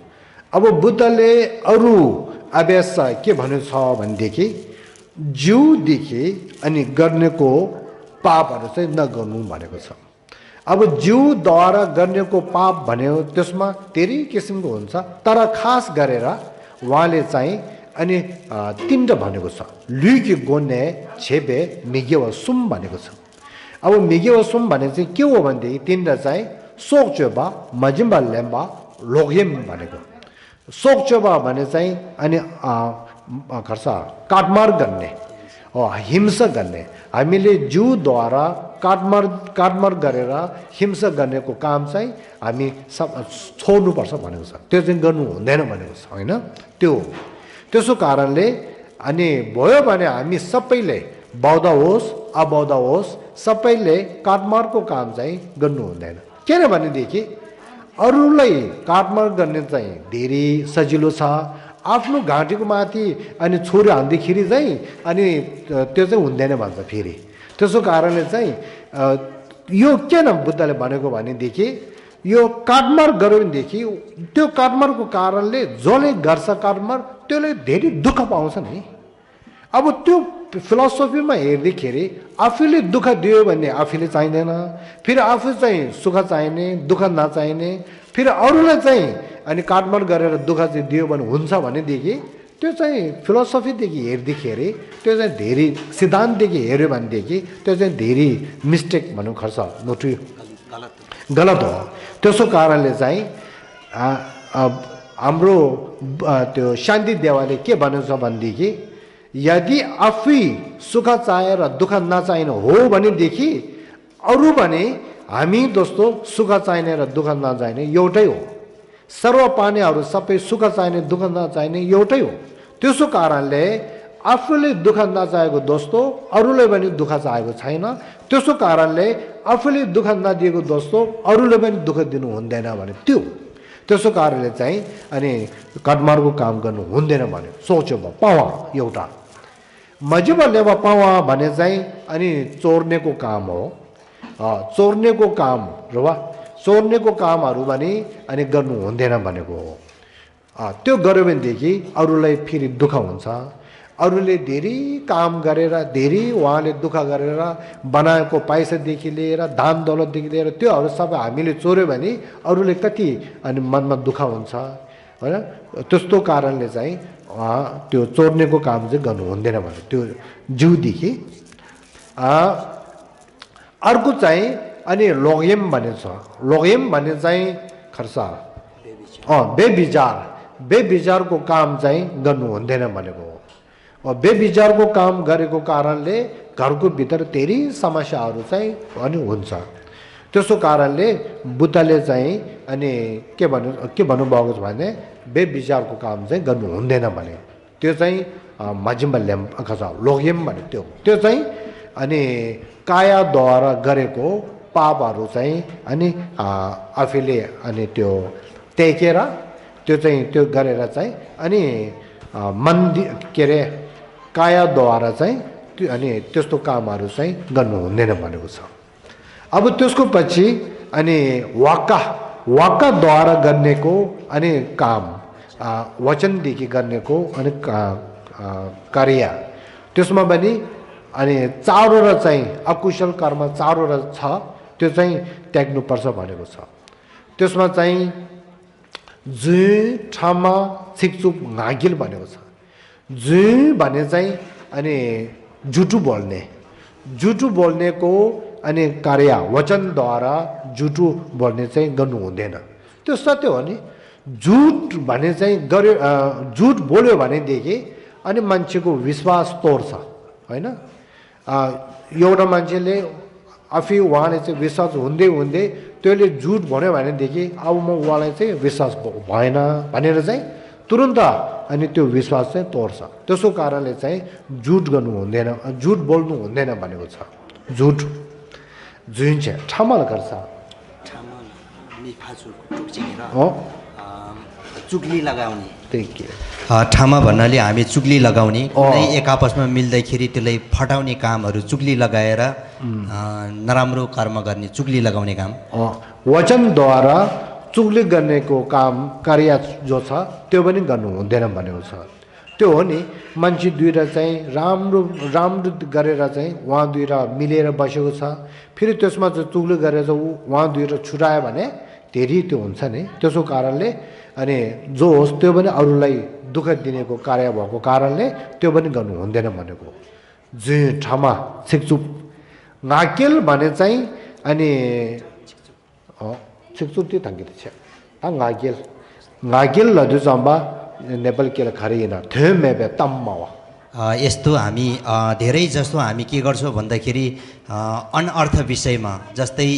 अब बुद्धले अरू अभ्यास के भनेको छ भनेदेखि जिउदेखि अनि गर्नेको पापहरू चाहिँ नगर्नु भनेको छ। अब जिउद्वारा गर्नेको पाप भन्यो त्यसमा धेरै किसिमको हुन्छ, तर खास गरेर उहाँले चाहिँ अनि तिनवटा भनेको छ। लुकी गोने छेबे मिगे वा सुम भनेको छ। अब मिगे वा सुम भने चाहिँ के हो भनेदेखि तिनवटा चाहिँ सोक्चोबा मजिम्बा लेम्बा लोग्यम भनेको। सोक्चोबा भने चाहिँ अनि खर्सा काटमार गर्ने, हिंसा गर्ने, हामीले जिउद्वारा काटमार गरेर हिंसा गर्नेको काम चाहिँ हामी सब छोड्नुपर्छ भनेको छ। त्यो चाहिँ गर्नु हुँदैन भनेको छ होइन। त्यसो कारणले अनि भयो भने हामी सबैले बौद्ध होस् अबौद्ध होस् सबैले काटमारको काम चाहिँ गर्नु हुँदैन। किनभनेदेखि अरूलाई काटमार गर्ने चाहिँ धेरै सजिलो छ। आफ्नो घाँटीको माथि अनि छुरी हान्दाखेरि चाहिँ अनि त्यो चाहिँ हुँदैन भन्छ फेरि। त्यसो कारणले चाहिँ यो किन बुद्धले भनेको भनेदेखि यो काटमार गर्यो भनेदेखि त्यो काटमारको कारणले जसले गर्छ काटमार त्यसले धेरै दुःख पाउँछ नि। अब त्यो फिलोसफीमा हेर्दाखेरि आफूले दुःख दियो भने आफूले चाहिँदैन, फेरि आफू चाहिँ सुख चाहिने, दुःख नचाहिने, फेरि अरूलाई चाहिँ अनि काटमार गरेर दुःख चाहिँ दियो भने हुन्छ भनेदेखि त्यो चाहिँ फिलोसफीदेखि हेर्दाखेरि त्यो चाहिँ धेरै सिद्धान्तदेखि हेऱ्यो भनेदेखि त्यो चाहिँ धेरै मिस्टेक भनौँ खर्च नोट्री गलत हो। त्यसो कारणले चाहिँ हाम्रो त्यो शान्ति देवाले के भनेको छ भनेदेखि यदि आफै सुख चाहेर दुःख नचाहिने हो भनेदेखि अरू भने हामी दोस्तो सुख चाहिने र दुःख नचाहिने एउटै हो। सर्व पानीहरू सबै सुख चाहिने दुःख नचाहिने एउटै हो। त्यसो कारणले आफूले दुःख नचाहेको दोस्तो अरूले पनि दुःख चाहेको छैन। त्यसो कारणले आफूले दुःख नदिएको दोस्तो अरूले पनि दुःख दिनु हुँदैन भने त्यो। त्यसो कारणले चाहिँ अनि काटमारको काम गर्नु हुँदैन भने सोच्यो पावा एउटा मजिबा लेवा पावा भने चाहिँ अनि चोर्नेको काम हो। चोर्नेको काम र चोर्नेको कामहरू भने अनि गर्नु हुँदैन भनेको हो। त्यो गर्यो भनेदेखि अरूलाई फेरि दुःख हुन्छ, अरूले धेरै काम गरेर धेरै उहाँले दुःख गरेर बनाएको पैसादेखि लिएर दान दौलतदेखि लिएर त्योहरू सबै हामीले चोर्यो भने अरूले कति अनि मनमा दुःख हुन्छ हैन त्यस्तो कारणले चाहिँ त्यो चोर्नेको काम चाहिँ गर्नु हुँदैन भने त्यो जिउदेखि अर्को चाहिँ अनि लोग्यम भन्ने छ लोग्यम भन्ने चाहिँ खर्सा बेविचारको काम चाहिँ गर्नु हुँदैन भनेको हो बेविचारको काम गरेको कारणले घरको भित्र धेरै समस्याहरू चाहिँ अनि हुन्छ त्यसो कारणले बुद्धले चाहिँ अनि के भन्नुभएको छ भने बेविचारको काम चाहिँ गर्नु हुँदैन भने त्यो चाहिँ मजिमल्यम लोग्यम भने त्यो चाहिँ अनि कायाद्वारा गरेको पापहरू चाहिँ अनि आफूले अनि त्यो टेकेर त्यो चाहिँ त्यो गरेर चाहिँ अनि मन के अरे कायाद्वारा चाहिँ त्यो अनि त्यस्तो कामहरू चाहिँ गर्नु हुँदैन भनेको छ अब त्यसको पछि अनि वाक्काद्वारा गर्नेको अनि काम वचनदेखि गर्नेको अनि कार्य त्यसमा पनि अनि चारवटा चाहिँ अकुशल कर्म चारवटा छ त्यो चाहिँ त्याग्नुपर्छ भनेको छ त्यसमा चाहिँ जुई क्षमा छिकचुक नागिल भनेको छ जुई भने चाहिँ अनि झुटु बोल्नेको अनि कार्य वचनद्वारा झुटु बोल्ने चाहिँ गर्नु हुँदैन त्यो सत्य हो नि झुट भने चाहिँ गर्यो झुट बोल्यो भनेदेखि अनि मान्छेको विश्वास तोड्छ हैन एउटा मान्छेले आफै उहाँले चाहिँ विश्वास हुँदै हुँदै त्यसले झुट भन्यो भनेदेखि अब म उहाँलाई चाहिँ विश्वास भएन भनेर चाहिँ तुरुन्त अनि त्यो विश्वास चाहिँ तोड्छ त्यसो कारणले चाहिँ झुट गर्नु हुँदैन झुट बोल्नु हुँदैन भनेको छ झुट जुन चाहिँ ठमल गर्छ
चुग्ली लगाउने ठामा भन्नाले हामी चुग्ली लगाउने कुनै एक आपसमा मिल्दाखेरि त्यसलाई फटाउने कामहरू चुग्ली लगाएर नराम्रो कर्म गर्ने चुग्ली लगाउने काम
वचनद्वारा चुग्ली गर्नेको काम कार्य जो छ त्यो पनि गर्नु हुँदैन भनेको छ त्यो हो नि मान्छे दुईटा चाहिँ राम्रो गरेर चाहिँ उहाँ दुईटा मिलेर बसेको छ फेरि त्यसमा चाहिँ चुग्ली गरेर उहाँ दुईटा छुटायो भने धेरै त्यो हुन्छ नि त्यसो कारणले अनि जो होस् त्यो पनि अरूलाई दुःख दिनेको कार्य भएको कारणले त्यो पनि गर्नु हुँदैन भनेको जे क्षमा छिकचुप नाकेल भने चाहिँ अनि छिकचुप त्यो थाङ्गित छ नाकेल लदु चम्बा नेपाल केला खरिएन थेमेबे तम्मावा
यस्तो हामी धेरै जस्तो हामी के गर्छौँ भन्दाखेरि अनर्थ विषयमा जस्तै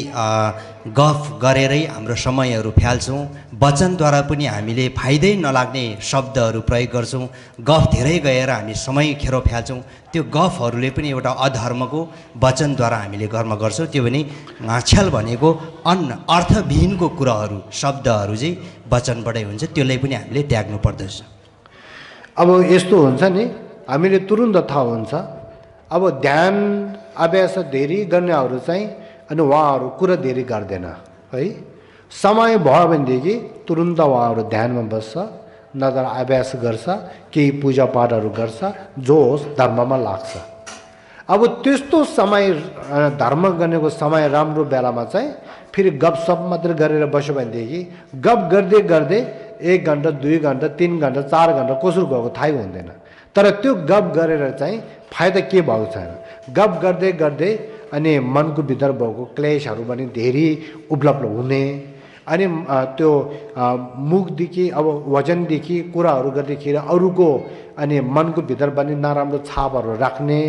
गफ गरेरै हाम्रो समयहरू फ्याल्छौँ वचनद्वारा पनि हामीले फाइदै नलाग्ने शब्दहरू प्रयोग गर्छौँ गफ धेरै गएर हामी समय खेरो फ्याल्छौँ त्यो गफहरूले पनि एउटा अधर्मको वचनद्वारा हामीले कर्म गर्छौँ त्यो पनि छ्याल भनेको अर्थविहीनको कुराहरू शब्दहरू चाहिँ वचनबाटै हुन्छ त्यसलाई पनि हामीले त्याग्नु पर्दछ
अब यस्तो हुन्छ नि हामीले तुरुन्त थाहा हुन्छ अब ध्यान अभ्यास धेरै गर्नेहरू चाहिँ अनि उहाँहरू कुरा धेरै गर्दैन है समय भयो भनेदेखि तुरुन्त उहाँहरू ध्यानमा बस्छ नजर अभ्यास गर्छ केही पूजापाठहरू गर्छ जो होस् धर्ममा लाग्छ अब त्यस्तो समय धर्म गर्नेको समय राम्रो बेलामा चाहिँ फेरि गफसप मात्रै गरेर बस्यो भनेदेखि गफ गर्दै गर्दै 1 घन्टा 2 घन्टा 3 घन्टा 4 घन्टा कसरी गएको थाहै हुँदैन तर त्यो गफ गरेर चाहिँ फाइदा के भएको छैन गफ गर्दै गर्दै अनि मनको भित्र भएको क्लेशहरू पनि धेरै उपलब्ध हुने अनि त्यो मुखदेखि अब वचनदेखि कुराहरू गर्दाखेरि अरूको अनि मनको भित्र पनि नराम्रो छापहरू राख्ने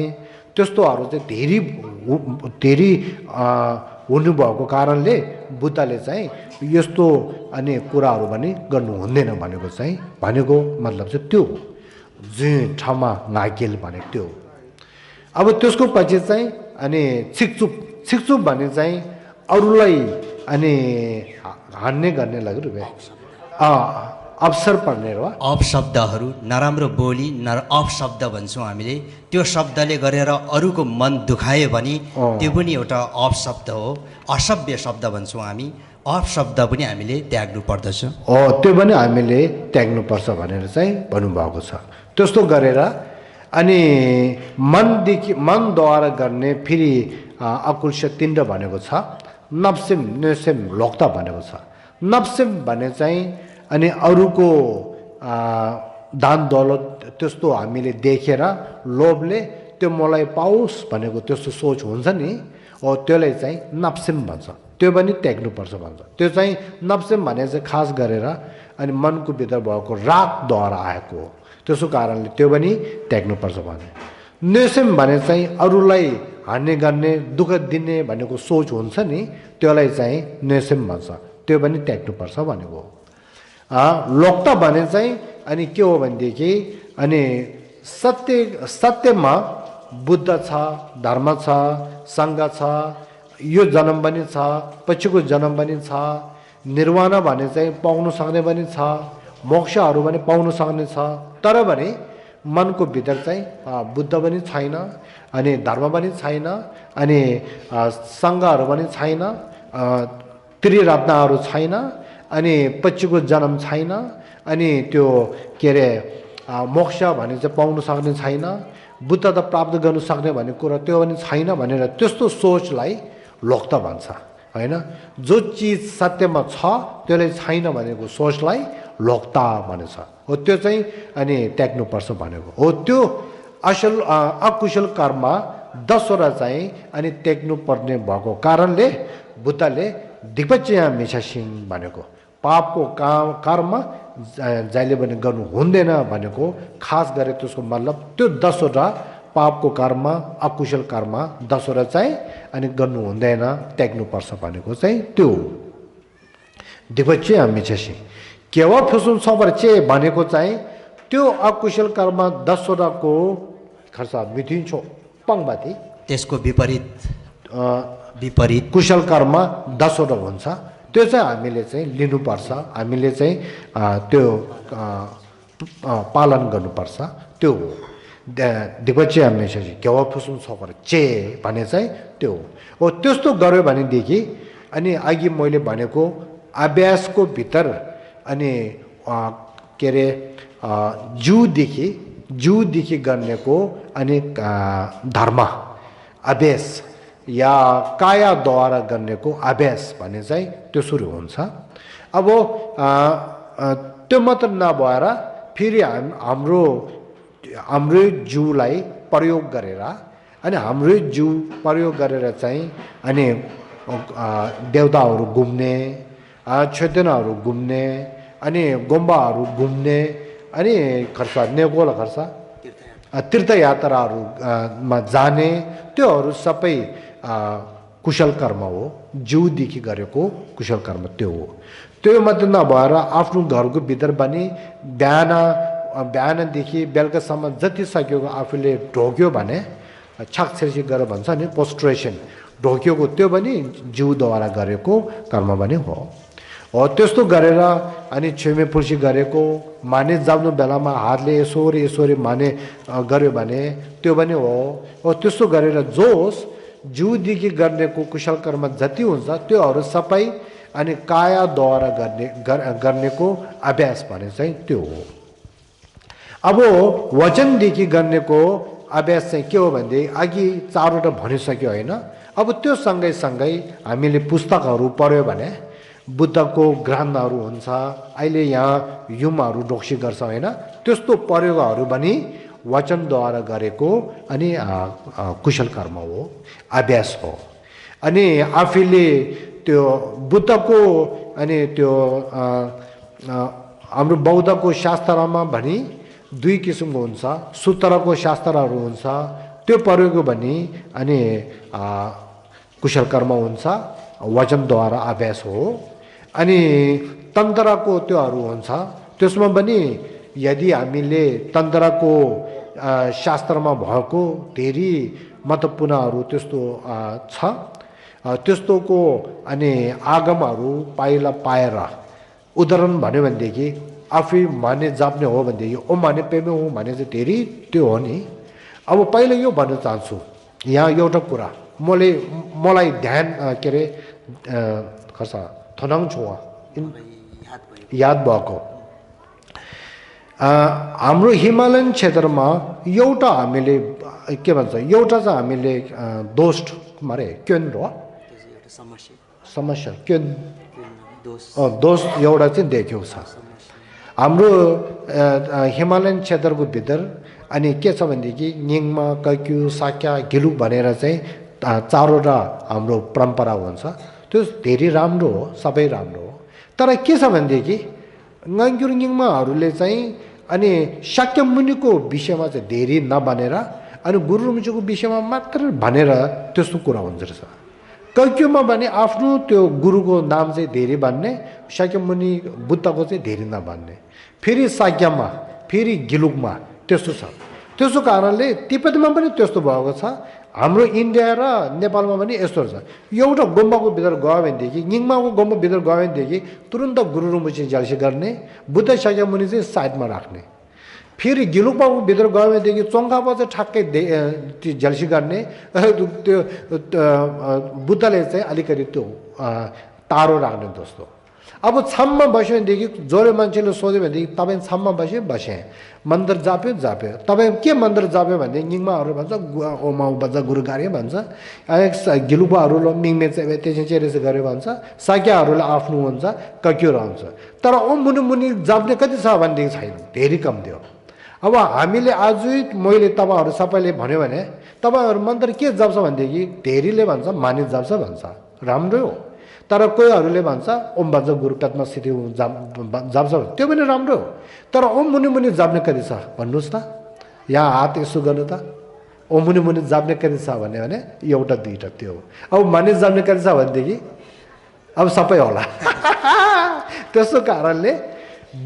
त्यस्तोहरू चाहिँ धेरै हुनुभएको कारणले बुद्धले चाहिँ यस्तो अनि कुराहरू पनि गर्नु हुँदैन भनेको मतलब चाहिँ त्यो जे क्षमा नागेल भनेको त्यो अब त्यसको पछि चाहिँ अनि छिकचुप भन्ने चाहिँ अरूलाई अनि हान्ने गर्ने लाग्यो अवसर पर्ने हो
अपशब्दहरू नराम्रो बोली अपशब्द भन्छौँ हामीले त्यो शब्दले गरेर अरूको मन दुखायो भने त्यो पनि एउटा अपशब्द हो असभ्य शब्द भन्छौँ हामी अपशब्द पनि हामीले त्याग्नु पर्दछ
त्यो पनि हामीले त्याग्नुपर्छ भनेर चाहिँ भन्नुभएको छ त्यस्तो गरेर अनि मनद्वारा गर्ने फेरि अकुल्य तिण्ड भनेको छ नप्सिम नेसेम लोक्ता भनेको छ नप्सिम भने चाहिँ अनि अरूको दान दौलत त्यस्तो हामीले देखेर लोभले त्यो मलाई पाओस् भनेको त्यस्तो सोच हुन्छ नि त्यसलाई चाहिँ नप्सिम भन्छ त्यो पनि त्याग्नुपर्छ भन्छ त्यो चाहिँ नप्सिम भने चाहिँ खास गरेर अनि मनको भित्र भएको रागद्वारा आएको हो त्यसो कारणले त्यो पनि त्याग्नुपर्छ भने नेसेम भने चाहिँ अरूलाई हान्ने गर्ने दुःख दिने भनेको सोच हुन्छ नि त्यसलाई चाहिँ नेसेम भन्छ त्यो पनि त्याग्नुपर्छ भनेको लोक्ता भने चाहिँ अनि के हो भनेदेखि अनि सत्यमा बुद्ध छ धर्म छ सङ्घ छ यो जन्म पनि छ पछिको जन्म पनि छ निर्वाण भने चाहिँ पाउन सक्ने पनि छ मोक्षहरू पनि पाउन सक्ने छ तर भने मनको भित्र चाहिँ बुद्ध पनि छैन अनि धर्म पनि छैन अनि सङ्घहरू पनि छैन त्रिरत्नहरू छैन अनि पछिको जन्म छैन अनि त्यो के अरे मोक्ष भने चाहिँ पाउन सक्ने छैन बुद्ध त प्राप्त गर्न सक्ने भन्ने कुरा त्यो पनि छैन भनेर त्यस्तो सोचलाई लोक्ता भन्छ हैन जो चिज सत्यमा छ त्यसले छैन भनेको सोचलाई लोक्ता भन्छ हो त्यो चाहिँ अनि त्याग्नुपर्छ भनेको हो त्यो असल अकुशल कर्म 10 वटा चाहिँ अनि त्याग्नु पर्ने भएको कारणले बुद्धले दिग्पचया मिछासिङ भनेको पापको कर्म जहिले पनि गर्नु हुँदैन भनेको खास गरे त्यसको मतलब त्यो 10 वटा पापको कर्म अकुशल कर्म 10 वटा चाहिँ अनि गर्नु हुँदैन त्याग्नुपर्छ भनेको चाहिँ त्यो दिग्पचया मिछासिङ केवा फुसुन सबरचे भनेको चाहिँ त्यो अकुशल कर्म 10 वटाको खर्च मिथिन्छो पंगबाती
त्यसको विपरीत
कुशल कर्म 10 वटा हुन्छ त्यो चाहिँ हामीले चाहिँ लिनुपर्छ हामीले चाहिँ त्यो पालन गर्नुपर्छ त्यो दिपचे हमेशा केवा फुसुन सफर चे भने चाहिँ त्यो हो त्यस्तो गर्यो भनेदेखि अनि अघि मैले भनेको अभ्यासको भित्र अनि के अरे जुदेखि गर्नेको अनि धर्म अभ्यास या कायाद्वारा गर्नेको अभ्यास भने चाहिँ त्यो सुरु हुन्छ अब त्यो मात्र नभएर फेरि हाम्रो जिउलाई प्रयोग गरेर अनि हाम्रो जिउ प्रयोग गरेर चाहिँ अनि देवताहरू घुम्ने चेतनाहरू घुम्ने अनि गुम्बाहरू घुम्ने अनि खर्च नेगोला खर्च तीर्थयात्राहरूमा जाने त्योहरू सबै कुशल कर्म हो जिउदेखि गरेको कुशल कर्म त्यो हो त्यो मात्र नभएर आफ्नो घरको भित्र पनि बिहानदेखि बेलुकासम्म जति सकेको आफूले ढोक्यो भने छाकछेर्सी गरेर भन्छ नि पोस्ट्रेसन ढोक्योको त्यो पनि जिउद्वारा गरेको कर्म पनि हो त्यस्तो गरेर अनि छिमेपुल्सी गरेको माने जानु बेलामा हातले यसोरी माने गर्यो भने त्यो पनि हो त्यस्तो गरेर जोस जिउदेखि गर्नेको कुशल कर्म जति हुन्छ त्योहरू सबै अनि कायाद्वारा गर्नेको अभ्यास भने चाहिँ त्यो हो अब वचनदेखि गर्नेको अभ्यास चाहिँ के हो भने अघि 4 वटा भनिसक्यो होइन अब त्यो सँगै हामीले पुस्तकहरू पढ्यो भने बुद्धको ग्रन्थहरू हुन्छ अहिले यहाँ युमहरू डोक्सी गर्छ होइन त्यस्तो प्रयोगहरू पनि वचनद्वारा गरेको अनि कुशल कर्म हो अभ्यास हो अनि आफूले त्यो बुद्धको अनि त्यो हाम्रो बौद्धको शास्त्रमा भनी 2 किसिमको हुन्छ सूत्रको शास्त्रहरू हुन्छ त्यो प्रयोग पनि अनि कुशल कर्म हुन्छ वचनद्वारा अभ्यास हो अनि तन्त्रको त्योहरू हुन्छ त्यसमा पनि यदि हामीले तन्त्रको शास्त्रमा भएको धेरै महत्त्वपूर्णहरू त्यस्तो छ त्यस्तोको अनि आगमहरू पाएर उदाहरण भन्यो भनेदेखि आफै माने जाप्ने हो भनेदेखि ओ माने पेमे हो भने चाहिँ धेरै त्यो हो नि अब पहिला यो भन्न चाहन्छु यहाँ एउटा कुरा मलाई ध्यान के अरे खर्च थनाङ छोवा याद भएको हाम्रो हिमालयन क्षेत्रमा एउटा हामीले के भन्छ एउटा चाहिँ हामीले दोष मारे क्योन र समस्या क्योन दोष एउटा चाहिँ देख्यौ छ हाम्रो हिमालयन क्षेत्रको भित्र अनि के छ भनेदेखि निङमा कक्यु साक्या गिलुक भनेर चाहिँ चारवटा हाम्रो परम्परा हुन्छ त्यो धेरै राम्रो हो सबै राम्रो हो तर के छ भनेदेखि गाङ्ग्युर निङमाहरूले चाहिँ अनि शाक्य मुनिको विषयमा चाहिँ धेरै नभनेर अनि गुरु रुम्चीको विषयमा मात्र भनेर त्यस्तो कुरा हुन्छ रहेछ कक्युमा भने आफ्नो त्यो गुरुको नाम चाहिँ धेरै भन्ने शाक्य मुनि बुद्धको चाहिँ धेरै नभन्ने फेरि साक्यमा फेरि गिलुकमा त्यस्तो छ त्यसो कारणले तिब्बतमा पनि त्यस्तो भएको छ हाम्रो इन्डिया र नेपालमा पनि यस्तो छ एउटा गुम्बाको भित्र गयो भनेदेखि निङमाको गुम्बा भित्र गयो भनेदेखि तुरन्त गुरु रुम्ची जल्सी गर्ने बुद्ध शाक्य मुनि चाहिँ साइडमा राख्ने फेरि गिलुकपाको भित्र गयो भनेदेखि चोङ्खापा चाहिँ ठ्याक्कै जल्सी गर्ने त्यो बुद्धले चाहिँ अलिकति त्यो टाढो राख्ने जस्तो अब छाममा बस्यो भनेदेखि जोरे मान्छेले सोध्यो भनेदेखि तपाईँ छाममा बसे मन्दिर जाप्यो तपाईँ के मन्दिर जाप्यो भनेदेखि निङमाहरू भन्छ ओमा भन्छ गुरुगारे भन्छ गिलुपाहरूले मिङमे चाहिँ त्यसै चेरेस गऱ्यो भन्छ साक्याहरूले आफ्नो हुन्छ कक्यो रहन्छ तर ओ मुनि मुनि जाप्ने कति छ भनेदेखि छैन धेरै कम थियो अब हामीले आज मैले तपाईँहरू सबैले भन्यो भने तपाईँहरू मन्दिर के जाप्छ भनेदेखि धेरैले भन्छ मानिस जाप्छ भन्छ राम्रै हो तर कोहीहरूले भन्छ ओम भन्छ गुरु पेटमा स्थिति जाप्छ त्यो पनि राम्रो हो तर ओम मुनि मुनि जाप्ने कति छ भन्नुहोस् त यहाँ हात यसो गर्नु त ओम मुनि मुनि जाप्ने कति छ भने एउटा दुईवटा त्यो हो अब मानिस जाप्ने कति छ भनेदेखि अब सबै होला त्यसो कारणले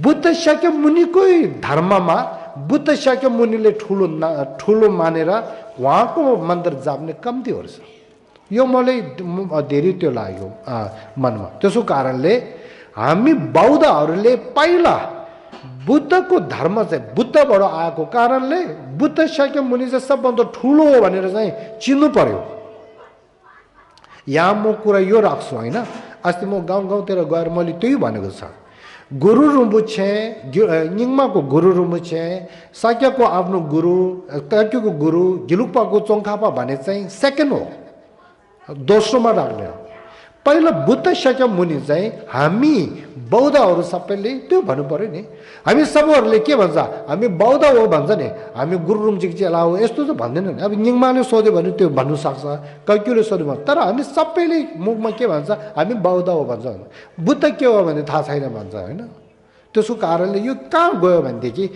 बुद्ध शाक्य मुनिकै धर्ममा बुद्ध शाक्य मुनिले ठुलो मानेर उहाँको मन्दिर जाप्ने कम्ती हो रहेछ यो मलाई धेरै त्यो लाग्यो मनमा त्यसो कारणले हामी बौद्धहरूले पहिला बुद्धको धर्म चाहिँ बुद्धबाट आएको कारणले बुद्ध शाक्य मुनि चाहिँ सबभन्दा ठुलो हो भनेर चाहिँ चिन्नु पर्यो यहाँ म कुरा यो राख्छु होइन अस्ति म गाउँतिर गएर मैले त्यही भनेको छ गुरु रुम्बुछे निङमाको गुरु रुम्बुछे साक्यको आफ्नो गुरु कक्युको गुरु गिलुक्पाको चोङ्खापा भने चाहिँ सेकेन्ड हो दोस्रोमा राख्ने हो पहिला बुद्ध शाक्य मुनि चाहिँ हामी बौद्धहरू सबैले त्यो भन्नु पर्यो नि हामी सबैहरूले के भन्छ हामी बौद्ध हो भन्छ नि हामी गुरु रुम्चीको चेला हो यस्तो चाहिँ भन्दैन नि अब निङमाले सोध्यो भने त्यो भन्नु सक्छ कक्युले सोध्यो भने तर हामी सबैले मुखमा के भन्छ हामी बौद्ध हो भन्छ बुद्ध के हो भने थाहा छैन भन्छ होइन त्यसको कारणले यो कहाँ गयो भनेदेखि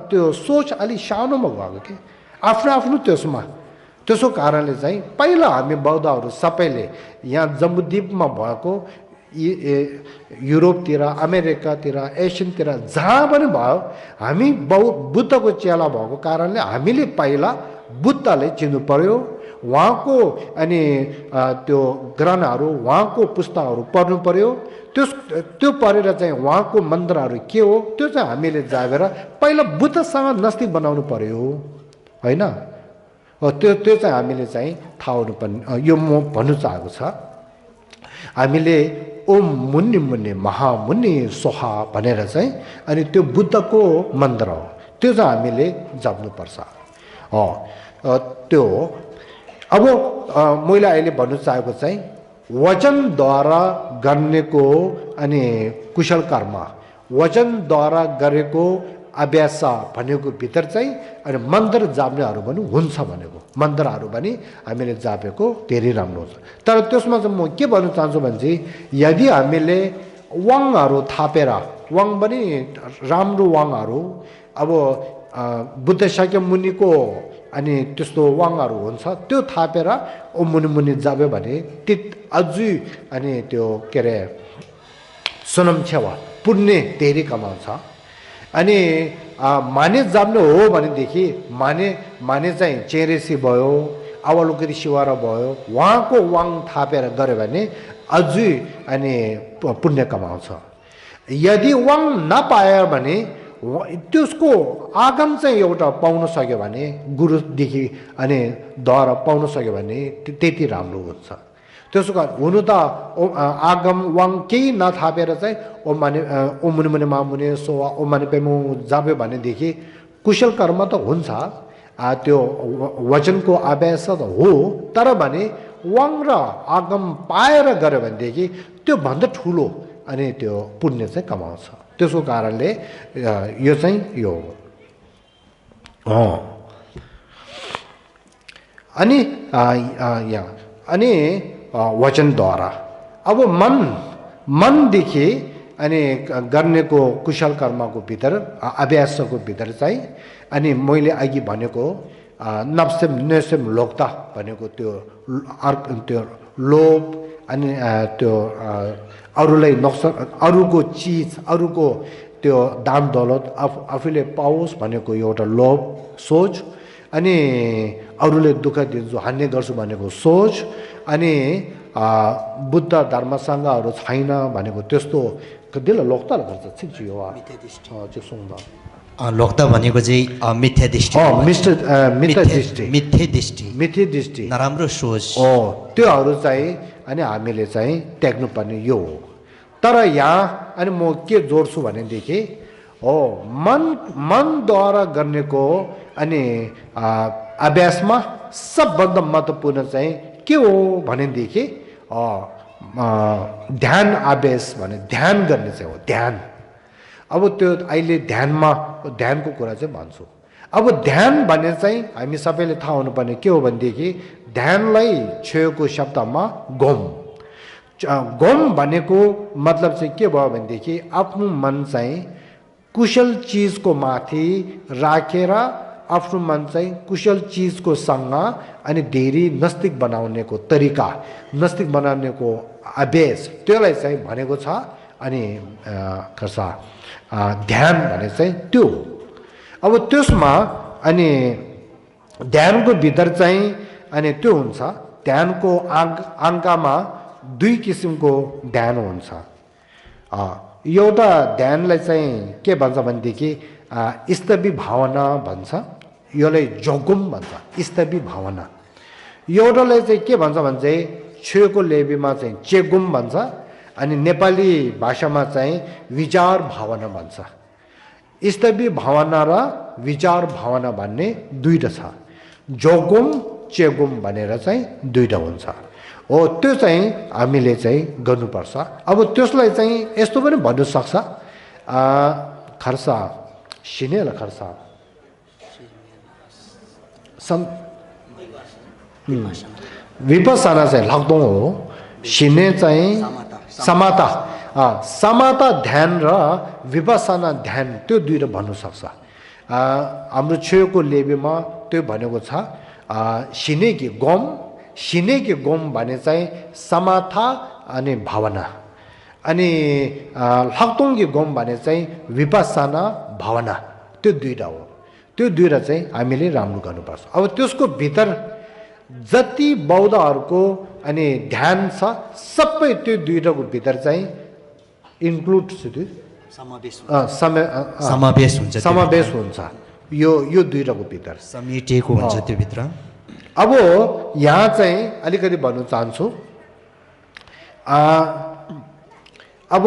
त्यो सोच अलिक सानोमा गएको कि आफ्नो आफ्नो त्यसो कारणले चाहिँ पहिला हामी बौद्धहरू सबैले यहाँ जम्बुद्वीपमा भएको युरोपतिर अमेरिकातिर एसियनतिर जहाँ पनि भयो हामी बुद्धको चेला भएको कारणले हामीले पहिला बुद्धलाई चिन्नु पर्यो उहाँको अनि त्यो ग्रन्थहरू उहाँको पुस्तकहरू पढ्नु पर्यो त्यो पढेर चाहिँ उहाँको मन्त्रहरू के हो त्यो चाहिँ हामीले जागेर पहिला बुद्धसँग नस्तिक बनाउनु पर्यो होइन त्यो चाहिँ हामीले चाहिँ थाहा हुनुपर्ने यो म भन्नु चाहेको छ हामीले ओम मुनि मुनि महामुनि सोहा भनेर चाहिँ अनि त्यो बुद्धको मन्त्र हो त्यो चाहिँ हामीले जप्नुपर्छ त्यो अब मैले अहिले भन्नु चाहेको चाहिँ वचनद्वारा गर्नेको अनि कुशल कर्म वचनद्वारा गरेको अभ्यास भनेको भित्र चाहिँ अनि मन्त्र जाप्नेहरू पनि हुन्छ भनेको मन्त्रहरू पनि हामीले जापेको धेरै राम्रो हुन्छ तर त्यसमा चाहिँ म के भन्न चाहन्छु भने चाहिँ यदि हामीले वाङहरू थापेर वाङ पनि राम्रो वाङहरू अब बुद्ध शाक्य मुनिको अनि त्यस्तो वाङहरू हुन्छ त्यो थापेर ओ मुनि मुनि जाब्यो भने अझै अनि त्यो के अरे सोनम छेवा पुण्य धेरै कमाउँछ अनि माने जाप्नु हो भनेदेखि माने चाहिँ चेरेसी भयो अवलोकरी शिवारा भयो उहाँको वाङ थापेर गऱ्यो भने अझै अनि पुण्य कमाउँछ यदि वाङ नपायो भने त्यसको आगम चाहिँ एउटा पाउन सक्यो भने गुरुदेखि अनि द्वारा पाउन सक्यो भने त्यति राम्रो हुन्छ त्यसो कारण हुनु त आगम वाङ केही नथापेर चाहिँ ओम माने ओम मुनि मुनि मामुनि सोवा ओम माने पेमु जाबे भनेदेखि कुशल कर्म त हुन्छ त्यो वचनको अभ्यास त हो तर भने वाङ र आगम पाएर गऱ्यो भनेदेखि त्यो भन्दा ठुलो अनि त्यो पुण्य चाहिँ कमाउँछ त्यसको कारणले यो चाहिँ यो अनि यहाँ अनि वचनद्वारा अब मनदेखि अनि गर्नेको कुशल कर्मको भित्र अभ्यासको भित्र चाहिँ अनि मैले अघि भनेको नप्सेम नेसेम लोक्ता भनेको त्यो लोभ अनि त्यो अरूलाई नोक्सान अरूको चिज अरूको त्यो दान दौलत आफूले पाओस् भनेको एउटा लोभ सोच अनि अरूले दुःख दिन्छु हान्ने गर्छु भनेको सोच अनि बुद्ध धर्मसँगहरू छैन भनेको त्यस्तो कतिले लोक्ता गर्छ छिक्छु
लोक्ता भनेको चाहिँ मिथ्या दृष्टि मिथ्या दृष्टि नराम्रो सोच
त्योहरू चाहिँ अनि हामीले चाहिँ त्याग्नुपर्ने यो हो तर यहाँ अनि म के जोड्छु भनेदेखि मनद्वारा गर्नेको अनि अभ्यासमा सबभन्दा महत्त्वपूर्ण चाहिँ के हो भनेदेखि ध्यान अभ्यास भने ध्यान गर्ने चाहिँ हो ध्यान अब त्यो अहिले ध्यानको कुरा चाहिँ भन्छु अब ध्यान भने चाहिँ हामी सबैले थाहा हुनुपर्ने के हो भनेदेखि ध्यानलाई छोएको शब्दमा गोम भनेको मतलब चाहिँ के भयो भनेदेखि आफ्नो मन चाहिँ कुशल चिजको माथि राखेर आफ्नो मन चाहिँ कुशल चिजको सँग अनि धेरै नस्तिक बनाउनेको तरिका नस्तिक बनाउनेको अभ्यास त्यसलाई चाहिँ भनेको छ अनि खर्सा ध्यान भने चाहिँ त्यो अब त्यसमा अनि ध्यानको भित्र चाहिँ अनि त्यो हुन्छ ध्यानको अङ्कमा दुई किसिमको ध्यान हुन्छ एउटा ध्यानलाई चाहिँ के भन्छ भनेदेखि स्तवी भावना भन्छ यसलाई जोगुम भन्छ स्तवी भावना एउटालाई चाहिँ के भन्छ भने चाहिँ छेउको लेबीमा चाहिँ चेगुम भन्छ अनि नेपाली भाषामा चाहिँ विचार भावना भन्छ स्तवी भावना र विचार भावना भन्ने दुईटा छ जोगुम चेगुम भनेर चाहिँ दुईटा हुन्छ हो त्यो चाहिँ हामीले चाहिँ गर्नुपर्छ अब त्यसलाई चाहिँ यस्तो पनि भन्नु सक्छ खर्सा सिनेल खर्सा विपसना चाहिँ लाग्दो हो सिने चाहिँ समाता समाता ध्यान र विपसना ध्यान त्यो दुईटा भन्नु सक्छ हाम्रो छेउको लेबीमा त्यो भनेको छ सिनेकी गोम भने चाहिँ समाथा अनि भावना अनि लाग्दोङ्गी गोम भने चाहिँ विपसना भावना त्यो दुईटा हो त्यो दुईटा चाहिँ हामीले राम्रो गर्नुपर्छ अब त्यसको भित्र जति बौद्धहरूको अनि ध्यान छ सबै त्यो दुईटाको भित्र चाहिँ इन्क्लुड समावेश हुन्छ यो दुईटाको भित्र
समेटिएको हुन्छ त्यो भित्र
अब यहाँ चाहिँ अलिकति भन्नु चाहन्छु अब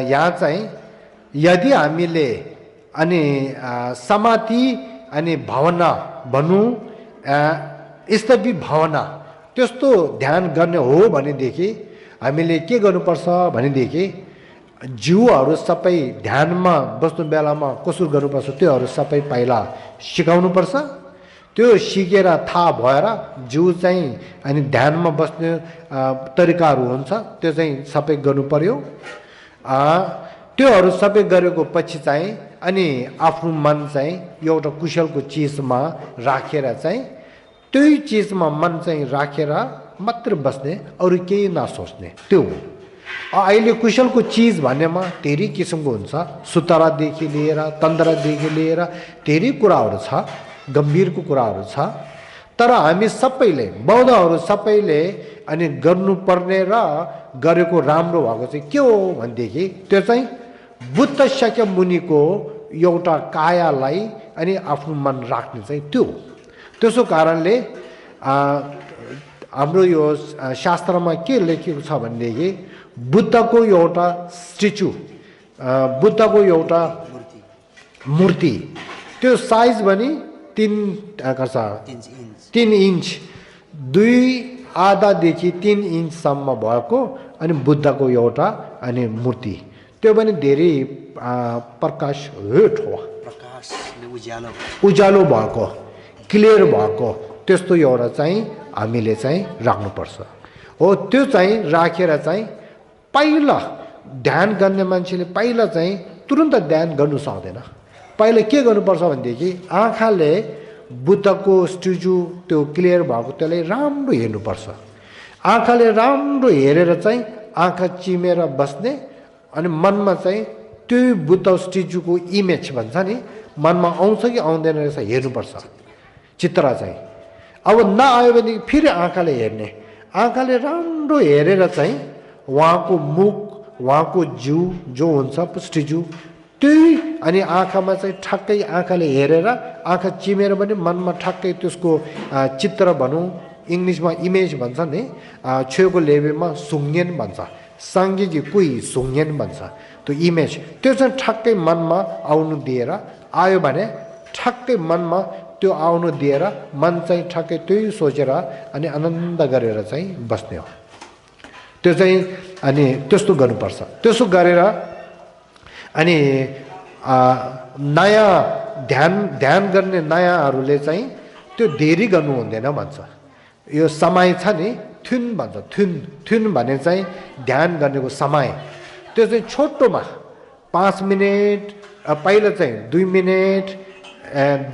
यहाँ चाहिँ यदि हामीले अनि समाधि अनि भावना भनौँ स्तवी भावना त्यस्तो ध्यान गर्ने हो भनेदेखि हामीले के गर्नुपर्छ भनेदेखि जिउहरू सबै ध्यानमा बस्नु बेलामा कसरी गर्नुपर्छ त्योहरू सबै पहिला सिकाउनुपर्छ त्यो सिकेर थाहा भएर जिउ चाहिँ अनि ध्यानमा बस्ने तरिकाहरू हुन्छ त्यो चाहिँ सबै गर्नु पर्यो त्योहरू सबै गरेको पछि चाहिँ अनि आफ्नो मन चाहिँ एउटा कुशलको चिजमा राखेर चाहिँ त्यही चिजमा मन चाहिँ राखेर मात्र बस्ने अरू केही नसोच्ने त्यो हो अहिले कुशलको चिज भन्नेमा धेरै किसिमको हुन्छ सुतरादेखि लिएर तन्त्रदेखि लिएर धेरै कुराहरू छ गम्भीरको कुराहरू छ तर हामी सबैले बौद्धहरू सबैले अनि गर्नुपर्ने र गरेको राम्रो भएको चाहिँ के हो भनेदेखि त्यो चाहिँ बुद्ध शाक्य मुनिको एउटा कायालाई अनि आफ्नो मन राख्ने चाहिँ त्यो हो त्यसो कारणले हाम्रो यो शास्त्रमा के लेखेको छ भनेदेखि बुद्धको एउटा स्ट्याचु बुद्धको एउटा मूर्ति त्यो साइज पनि 3 इन्च 2.5 3 इन्चसम्म भएको अनि बुद्धको एउटा अनि मूर्ति त्यो पनि धेरै प्रकाश उज्यालो भएको क्लियर भएको त्यस्तो एउटा चाहिँ हामीले चाहिँ राख्नुपर्छ हो त्यो चाहिँ राखेर चाहिँ पहिला ध्यान गर्ने मान्छेले पहिला चाहिँ तुरुन्त ध्यान गर्नु सक्दैन पहिला के गर्नुपर्छ भनेदेखि आँखाले बुद्धको स्ट्याचु त्यो क्लियर भएको त्यसलाई राम्रो हेर्नुपर्छ आँखाले राम्रो हेरेर चाहिँ आँखा चिमेर बस्ने अनि मनमा चाहिँ त्यो बुद्ध स्ट्याचुको इमेज भन्छ नि मनमा आउँछ कि आउँदैन रहेछ हेर्नुपर्छ चित्र चाहिँ अब नआयो भनेदेखि फेरि आँखाले हेर्ने आँखाले राम्रो हेरेर चाहिँ उहाँको मुख उहाँको जिउ जो हुन्छ स्ट्याचु त्यही अनि आँखामा चाहिँ ठक्कै आँखाले हेरेर आँखा चिमेर पनि मनमा ठक्कै त्यसको चित्र भनौँ इङ्ग्लिसमा इमेज भन्छ नि छेउको लेभलमा सुङ्गेन भन्छ साङ्गीकी कुई सुङ्गेन भन्छ त्यो इमेज त्यो चाहिँ ठक्कै मनमा आउनु दिएर आयो भने ठक्कै मनमा त्यो आउनु दिएर मन चाहिँ ठक्कै त्यही सोचेर अनि आनन्द गरेर चाहिँ बस्ने हो त्यो चाहिँ अनि त्यस्तो गर्नुपर्छ त्यसो गरेर अनि नयाँ ध्यान गर्ने नयाँहरूले चाहिँ त्यो धेरै गर्नु हुँदैन भन्छ यो समय छ नि थुन भन्छ थुन भने चाहिँ ध्यान गर्नेको समय त्यो चाहिँ छोटोमा 5 मिनट पहिला चाहिँ 2 मिनट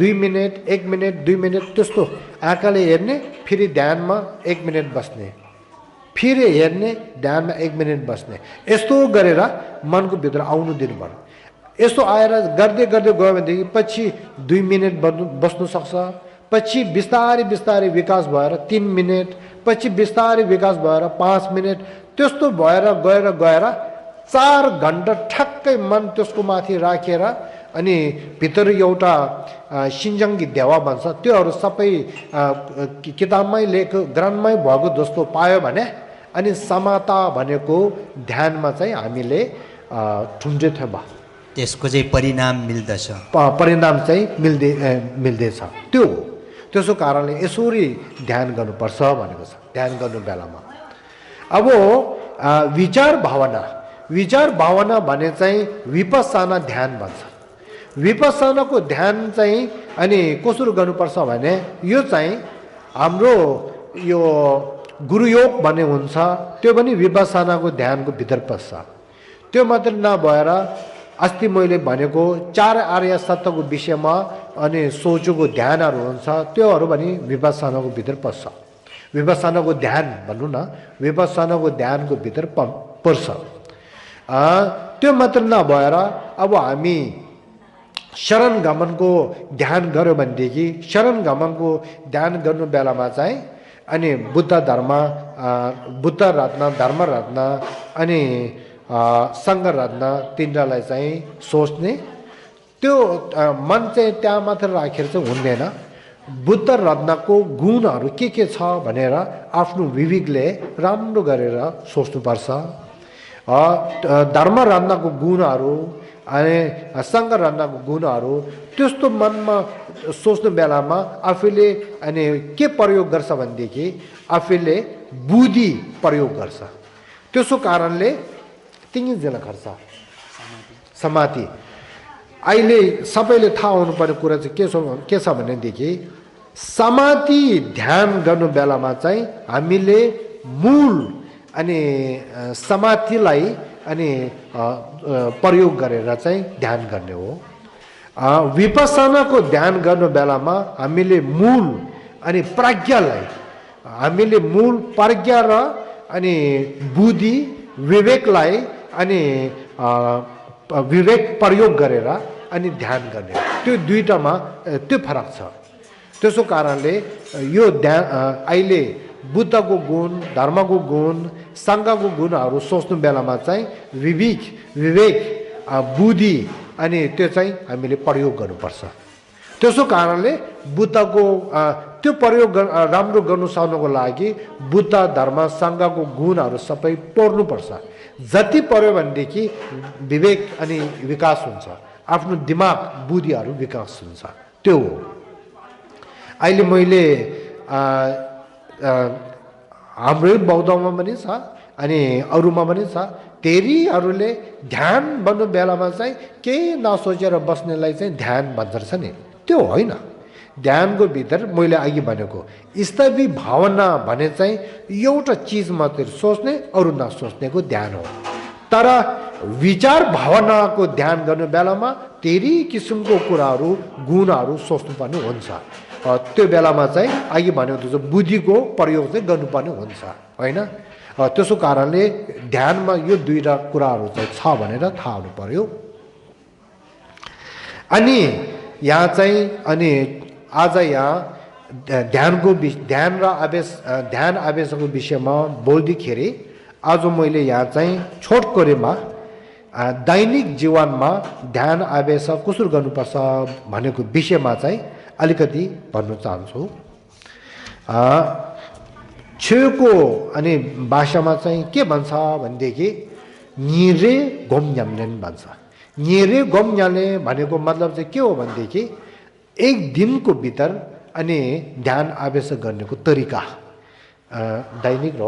2 मिनट 1 मिनट 2 मिनट त्यस्तो आँखाले हेर्ने फेरि ध्यानमा 1 मिनट बस्ने फेरि हेर्ने ध्यानमा 1 मिनट बस्ने यस्तो गरेर मनको भित्र आउनु दिनु पर्यो यस्तो आएर गर्दै गर्दै गयो भनेदेखि पछि 2 मिनट बस्नु सक्छ पछि बिस्तारै बिस्तारै विकास भएर 3 मिनट पछि बिस्तारै विकास भएर 5 मिनट त्यस्तो भएर गएर 4 घण्टा ठक्कै मन त्यसको माथि राखेर अनि भित्र एउटा सिन्जङ्गी देवा भन्छ त्योहरू सबै किताबमै ग्रन्थमै भएको जस्तो पायो भने अनि समता भनेको ध्यानमा चाहिँ हामीले ठुम्जे थेबा
त्यसको चाहिँ परिणाम मिल्दछ
परिणाम चाहिँ मिल्दैछ त्यसो कारणले यसरी ध्यान गर्नुपर्छ भनेको छ ध्यान गर्नु बेलामा अब विचार भावना भने चाहिँ विपस्सना ध्यान भन्छ विपस्सनाको ध्यान चाहिँ अनि कसरी गर्नुपर्छ भने यो चाहिँ हाम्रो यो गुरुयोग भन्ने हुन्छ त्यो पनि विपस्सनाको ध्यानको भित्र पस्छ त्यो मात्र नभएर अस्ति मैले भनेको 4 आर्य सत्यको विषयमा अनि सोचेको ध्यानहरू हुन्छ त्योहरू पनि विपस्सनाको भित्र पस्छ विपस्सनाको ध्यान भन्नु न विपस्सनाको ध्यानको भित्र पर्छ त्यो मात्र नभएर अब हामी शरण गमनको ध्यान गर्यो भनेदेखि शरण गमनको ध्यान गर्नु बेलामा चाहिँ अनि बुद्ध रत्न धर्म रत्न अनि सङ्घ रत्न तिनलाई चाहिँ सोच्ने त्यो मन चाहिँ त्यहाँ मात्र राखेर चाहिँ हुँदैन बुद्ध रत्नको गुणहरू के छ भनेर आफ्नो विवेकले राम्रो गरेर सोच्नुपर्छ धर्म रत्नको गुणहरू अनि सङ्घ रत्नको गुणहरू त्यस्तो मनमा सोच्नु बेलामा आफूले अनि के प्रयोग गर्छ भनेदेखि आफूले बुद्धि प्रयोग गर्छ त्यसो कारणले 3 जना खर्च समाधि अहिले सबैले थाहा हुनुपर्ने कुरा चाहिँ के छ भनेदेखि समाधि ध्यान गर्नु बेलामा चाहिँ हामीले मूल अनि समाधिलाई अनि प्रयोग गरेर चाहिँ ध्यान गर्ने हो विपस्सनाको ध्यान गर्नु बेलामा हामीले मूल अनि प्रज्ञालाई हामीले मूल प्रज्ञा र अनि बुद्धि विवेकलाई अनि विवेक प्रयोग गरेर अनि ध्यान गर्ने त्यो दुईटामा त्यो फरक छ त्यसो कारणले यो ध्यान अहिले बुद्धको गुण धर्मको गुण सङ्घको गुणहरू सोच्नु बेलामा चाहिँ विवेक बुद्धि अनि त्यो चाहिँ हामीले प्रयोग गर्नुपर्छ त्यसो कारणले बुद्धको त्यो प्रयोग राम्रो गर्नु सक्नको लागि बुद्ध धर्म सङ्घको गुणहरू सबै पढ्नुपर्छ। जति पढ्यो भनेदेखि विवेक अनि विकास हुन्छ, आफ्नो दिमाग बुद्धिहरू विकास हुन्छ। त्यो हो। अहिले मैले हाम्रै बौद्धमा पनि छ अनि अरूमा पनि छ, धेरैहरूले ध्यान भन्नु बेलामा चाहिँ केही नसोचेर बस्नेलाई चाहिँ ध्यान भन्छ रहेछ नि। त्यो होइन। ध्यानको भित्र मैले अघि भनेको स्थविर भावना भने चाहिँ एउटा चिज मात्रै सोच्ने अरू नसोच्नेको ध्यान हो। तर विचार भावनाको ध्यान गर्नु बेलामा धेरै किसिमको कुराहरू गुणहरू सोच्नुपर्ने हुन्छ। त्यो बेलामा चाहिँ अघि भनेको जस्तो बुद्धिको प्रयोग चाहिँ गर्नुपर्ने हुन्छ होइन। त्यसो कारणले ध्यानमा यो दुईवटा कुराहरू चाहिँ छ भनेर थाहा हुनु पर्यो। अनि यहाँ चाहिँ अनि आज यहाँ ध्यान आवेशको विषयमा बोल्दाखेरि आज मैले यहाँ चाहिँ छोटकरीमा दैनिक जीवनमा ध्यान आवेश कसरी गर्नुपर्छ भनेको विषयमा चाहिँ अलिकति भन्नु चाहन्छु। छेउको अनि भाषामा चाहिँ के भन्छ भनेदेखि निरे गोमन्याम्लेन भन्छ। निरे गोमन्याले भनेको मतलब चाहिँ के हो भनेदेखि एक दिनको भित्र अनि ध्यान आवेश गर्नेको तरिका दैनिक र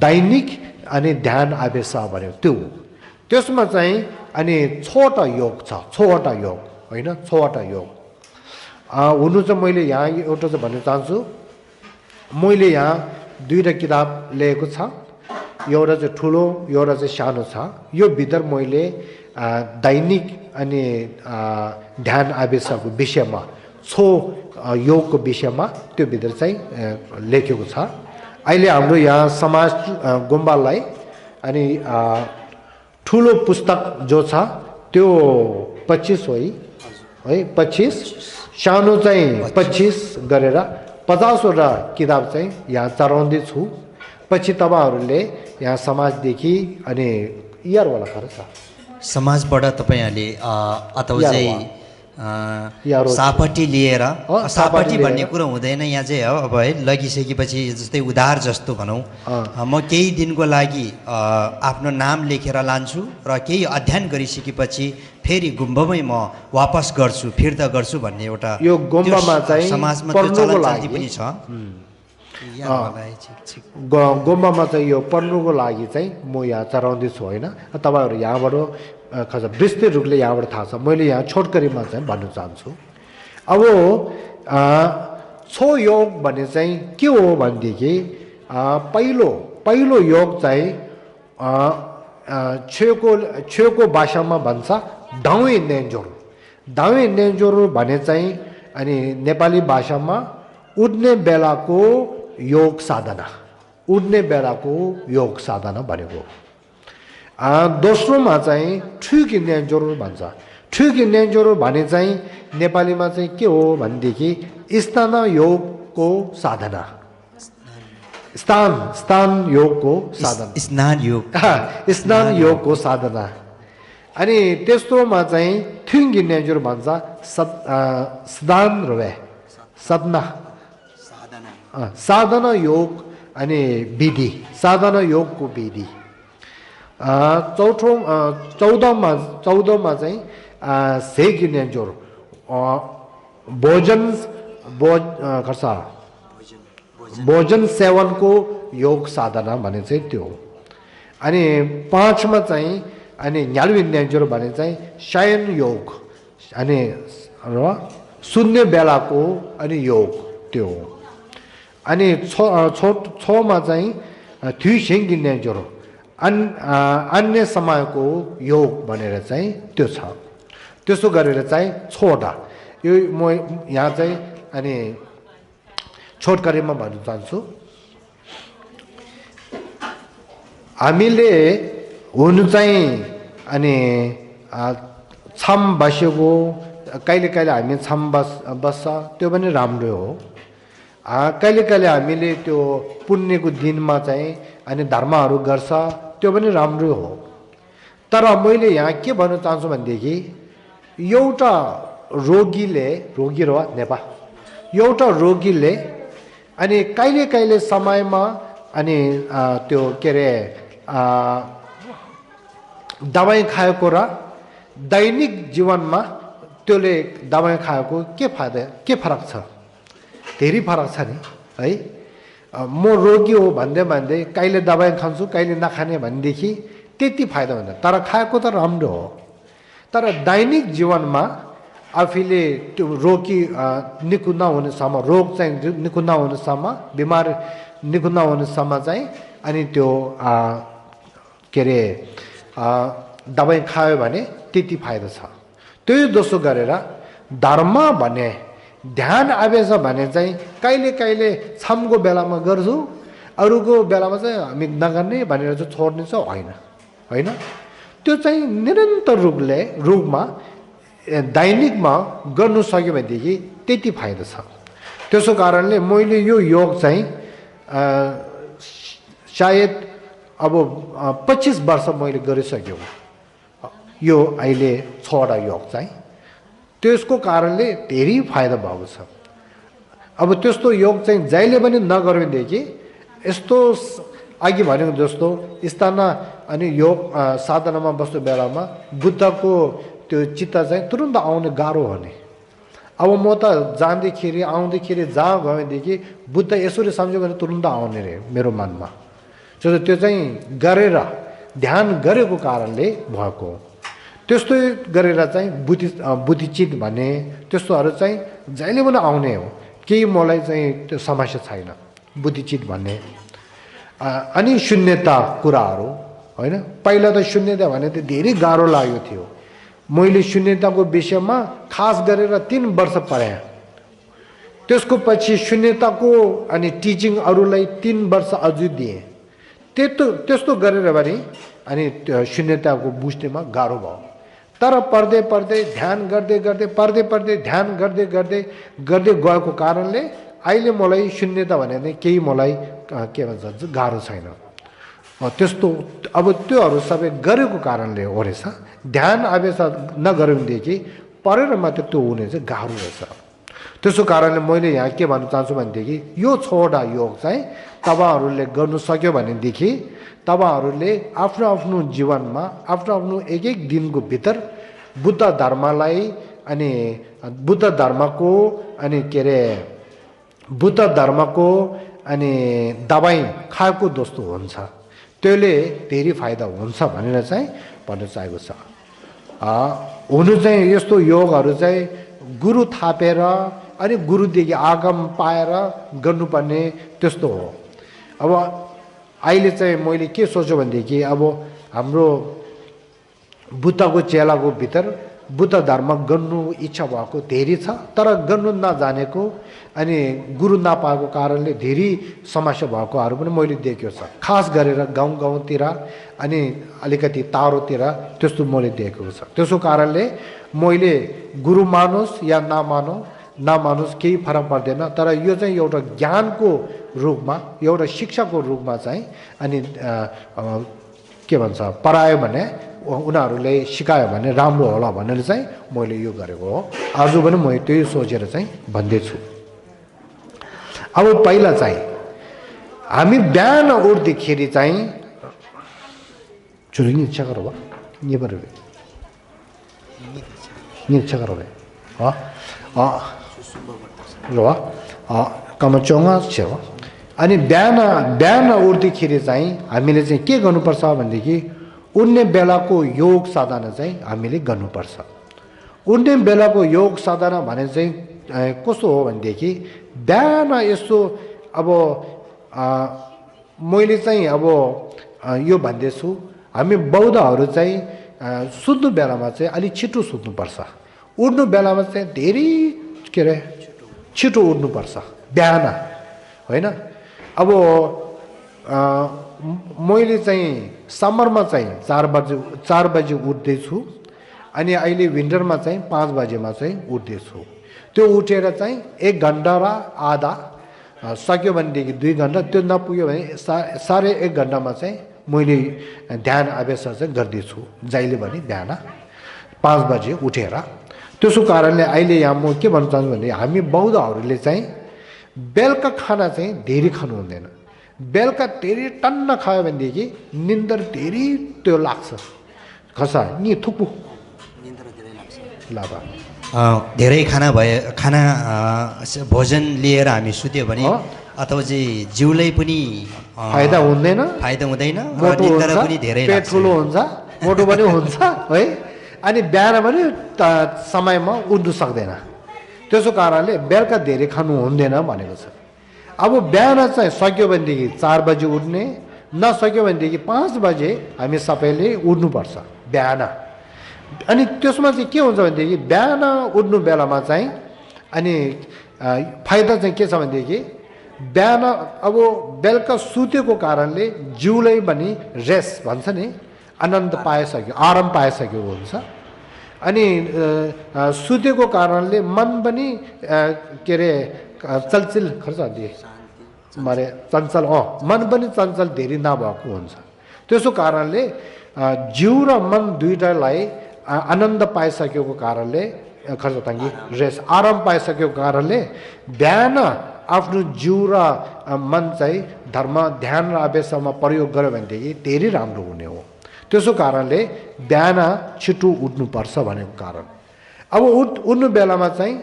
दैनिक अनि ध्यान आवेश भनेको त्यो। त्यसमा चाहिँ अनि 6वटा योग छ, 6वटा योग होइन, 6वटा योग हुनु चाहिँ मैले यहाँ एउटा चाहिँ भन्न चाहन्छु। मैले यहाँ दुईवटा किताब ल्याएको छ, एउटा चाहिँ ठुलो एउटा चाहिँ सानो छ। यो भित्र मैले दैनिक अनि ध्यान आवेशको विषयमा 6 योगको विषयमा त्यो भित्र चाहिँ लेखेको छ। अहिले हाम्रो यहाँ समाज गुम्बालाई अनि ठुलो पुस्तक जो छ त्यो 25 हो है, 25, सानो चाहिँ 25 गरेर 50वटा किताब चाहिँ यहाँ चढाउँदैछु। पछि तपाईँहरूले यहाँ समाजदेखि अनि इयरवाला खर्च
समाजबाट तपाईँहरूले अथवा चाहिँ सापट्टि लिएर सापट्टि भन्ने कुरो हुँदैन यहाँ चाहिँ हो। अब है लगिसकेपछि जस्तै उधार जस्तो भनौँ, म केही दिनको लागि आफ्नो नाम लेखेर लान्छु र केही अध्ययन गरिसकेपछि फेरि गुम्बामै म वापस गर्छु, फिर्ता गर्छु भन्ने एउटा
यो गुम्बामा चाहिँ
समाजमा त्यो चलनचल्ती पनि छ।
गुम्बामा चाहिँ यो पढ्नुको लागि चाहिँ म यहाँ चढाउँदैछु होइन। तपाईँहरू यहाँबाट विस्तृत रूपले यहाँबाट थाहा छ, मैले यहाँ छोटकरीमा चाहिँ भन्न चाहन्छु। अब 6 योग भन्ने चाहिँ के हो भनेदेखि पहिलो योग चाहिँ छेउको भाषामा भन्छ दाउँ नेन्जोर। दाउँ नेन्जोर भने चाहिँ अनि नेपाली भाषामा उड्ने बेलाको योग साधना, उड्ने बेलाको योग साधना भनेको। दोस्रोमा चाहिँ ठुकी नेन्जोर भन्छ। ठुकी नेन्जोर भने चाहिँ नेपालीमा चाहिँ के हो भनेदेखि स्थान योगको साधना, स्थान योगको साधना, स्नान योगको साधना। अनि तेस्रोमा चाहिँ थुङ्गी नेन्जोर भन्छ स्नान रवे साधना योग अनि विधि, साधना योगको विधि। चौधमा चाहिँ सेकी नेन्जोर भोजन सेवनको योग साधना भने चाहिँ त्यो। अनि 5मा चाहिँ अनि न्यालविन नेन्जोर भने चाहिँ शयन योग अनि र शून्य बेलाको अनि योग त्यो। अनि 6मा चाहिँ थ्युसेङ्गी नेन्जोर अन्य समयको योग भनेर चाहिँ त्यो छ। त्यसो गरेर चाहिँ 6वटा यो म यहाँ चाहिँ अनि छोटकरीमा भन्न चाहन्छु। हामीले हुनु चाहिँ अनि छाम बसेको कहिले कहिले हामी छाम बस्छ त्यो पनि राम्रो हो। कहिले कहिले हामीले त्यो पुण्यको दिनमा चाहिँ अनि धर्महरू गर्छ त्यो पनि राम्रो हो। तर मैले यहाँ के भन्न चाहन्छु भनेदेखि एउटा रोगी र नेपा एउटा रोगीले अनि कहिले कहिले समयमा अनि त्यो के रे दबाई खाएको र दैनिक जीवनमा त्यसले दबाई खाएको के फाइदा के फरक छ धेरै फरक छ नि है म रोगी हो भन्दै कहिले दबाई खान्छु कहिले नखाने भनेदेखि त्यति फाइदा हुँदैन तर खाएको त राम्रो हो तर दैनिक जीवनमा आफूले त्यो रोगी निको नहुनेसम्म रोग चाहिँ निको नहुनेसम्म बिमार निको नहुनेसम्म चाहिँ अनि त्यो के रे दबाई खायो भने त्यति फाइदा छ त्यही दोस्रो गरेर धर्म भने ध्यान आवेश भने चाहिँ कहिले कहिले छमको बेलामा गर्छु अरूको बेलामा चाहिँ हामी नगर्ने भनेर चाहिँ छोड्ने चाहिँ होइन त्यो चाहिँ निरन्तर रूपमा दैनिकमा गर्नु सक्यो भनेदेखि त्यति फाइदा छ त्यसो कारणले मैले यो योग चाहिँ सायद अब 25 वर्ष मैले गरिसक्यो यो अहिले 6वटा योग चाहिँ त्यसको कारणले धेरै फाइदा भएको छ अब त्यस्तो योग चाहिँ जहिले पनि नगर्नेदेखि यस्तो अघि भनेको जस्तो स्थानमा अनि योग साधनामा बस्ने बेलामा बुद्धको त्यो चित्त चाहिँ तुरुन्त आउने गाह्रो हो नि अब म त जाँदाखेरि आउँदाखेरि जहाँ गयो भनेदेखि बुद्ध यसरी सम्झ्यो भने तुरुन्त आउने रे मेरो मनमा त्यो चाहिँ गरेर ध्यान गरेको कारणले भएको त्यस्तो गरेर चाहिँ बुद्धिचित भन्ने त्यस्तोहरू चाहिँ जहिले पनि आउने हो केही मलाई चाहिँ त्यो समस्या छैन बुद्धिचित भन्ने अनि शून्यता कुराहरू होइन पहिला त शून्यता भने त धेरै गाह्रो लाग्यो थियो मैले शून्यताको विषयमा खास गरेर 3 वर्ष पढाएँ त्यसको पछि शून्यताको अनि टिचिङ अरूलाई 3 वर्ष अझै दिएँ त्यस्तो गरेर भने अनि शून्यताको बुझ्नेमा गाह्रो भयो तर पढ्दै ध्यान गर्दै ध्यान गर्दै गएको कारणले अहिले मलाई शून्यता भने केही मलाई के भन्छ गाह्रो छैन त्यस्तो अब त्योहरू सबै गरेको कारणले हो रहेछ ध्यान आवेश नगर्यो भनेदेखि परेर मात्र त्यो हुने चाहिँ गाह्रो रहेछ त्यसो कारणले मैले यहाँ के भन्न चाहन्छु भनेदेखि यो 6वटा योग चाहिँ तपाईहरुले गर्नु सक्यो भनेदेखि तपाईहरुले आफ्नो जीवनमा आफ्नो एक दिनको भित्र बुद्ध धर्मलाई अनि बुद्ध धर्मको अनि के रे बुद्ध धर्मको अनि दबाई खाएको जस्तो हुन्छ त्यसले धेरै फाइदा हुन्छ भनेर चाहिँ भन्न चाहेको छ हुनु चाहिँ यस्तो योगहरु चाहिँ गुरु थापेर अनि गुरुदेखि आगम पाएर गर्नुपर्ने त्यस्तो हो अब अहिले चाहिँ मैले के सोच्छु भनेदेखि अब हाम्रो बुद्धको चेलाको भित्र बुद्ध धर्म गर्नु इच्छा भएको धेरै छ तर गर्नु नजानेको अनि गुरु नपाएको कारणले धेरै समस्या भएकोहरू पनि मैले देखेको छ खास गरेर गाउँतिर अनि अलिकति टाढोतिर त्यस्तो मैले देखेको छ त्यसो कारणले मैले गुरु मानोस् या नमानोस् केही फरक पर्दैन तर यो चाहिँ एउटा ज्ञानको रूपमा एउटा शिक्षाको रूपमा चाहिँ अनि के भन्छ पढायो भने उनीहरूले सिकायो भने राम्रो होला भनेर चाहिँ मैले यो गरेको हो आज पनि म त्यही सोचेर चाहिँ भन्दैछु अब पहिला चाहिँ हामी बिहान उठ्दाखेरि चाहिँ चुरुङ इच्छा गरौ नि बरु नि इच्छा गरौ ल कमचोङा छ अनि बिहान उठ्दाखेरि चाहिँ हामीले चाहिँ के गर्नुपर्छ भनेदेखि उड्ने बेलाको योग साधना चाहिँ हामीले गर्नुपर्छ उड्ने बेलाको योग साधना भने चाहिँ कस्तो हो भनेदेखि बिहान यस्तो अब मैले चाहिँ अब यो भन्दैछु हामी बौद्धहरू चाहिँ सुत्नु बेलामा चाहिँ अलि छिटो सुत्नुपर्छ उड्नु बेलामा चाहिँ धेरै के रे छिटो उड्नुपर्छ बिहान होइन अब मैले चाहिँ समरमा चाहिँ 4 बजे उठ्दैछु अनि अहिले विन्टरमा चाहिँ 5 बजेमा चाहिँ उठ्दैछु त्यो उठेर चाहिँ 1 घण्टा र आधा सक्यो भनेदेखि 2 घण्टा त्यो नपुग्यो भने 1.5 घण्टामा चाहिँ मैले ध्यान अभ्यास चाहिँ गर्दैछु जहिले पनि बिहान 5 बजे उठेर त्यसो कारणले अहिले यहाँ म के भन्न चाहन्छु भने हामी बौद्धहरूले चाहिँ बेलुका खाना चाहिँ धेरै खानु हुँदैन। बेलुका धेरै टन्न खायो भनेदेखि निन्द्र धेरै त्यो लाग्छ। खसा नि थुकु लाभा
धेरै खाना भोजन लिएर हामी सुत्यो भने अथवा चाहिँ जिउलाई पनि
फाइदा हुँदैन,
र निन्द्रा पनि धेरै
पेट ठुलो हुन्छ, मोटो पनि हुन्छ है। अनि बिहान पनि समयमा उठ्नु सक्दैन। त्यसो कारणले बेलुका धेरै खानु हुँदैन भनेको छ। अब बिहान चाहिँ सक्यो भनेदेखि 4 बजे उठ्ने, नसक्यो भनेदेखि 5 बजे हामी सबैले उठ्नुपर्छ बिहान। अनि त्यसमा चाहिँ के हुन्छ भनेदेखि बिहान उठ्नु बेलामा चाहिँ अनि फाइदा चाहिँ के छ भनेदेखि बिहान अब बेलुका सुतेको कारणले जिउलाई पनि रेस्ट भन्छ नि, आनन्द पाइसक्यो, आराम पाइसकेको हुन्छ। अनि सुतेको कारणले मन पनि के अरे चलचिल खर्च दिए मारे चञ्चल मन पनि चञ्चल धेरै नभएको हुन्छ। त्यसो कारणले जिउ र मन दुईटालाई आनन्द पाइसकेको कारणले खर्च ताङ्गी रेस्ट आराम पाइसकेको कारणले बिहान आफ्नो जिउ र मन चाहिँ धर्म ध्यान र अभ्यासमा प्रयोग गर्यो भनेदेखि धेरै राम्रो हुने हो। त्यसो कारणले बिहान छिटो उठ्नुपर्छ भनेको कारण। अब उठ्नु बेलामा चाहिँ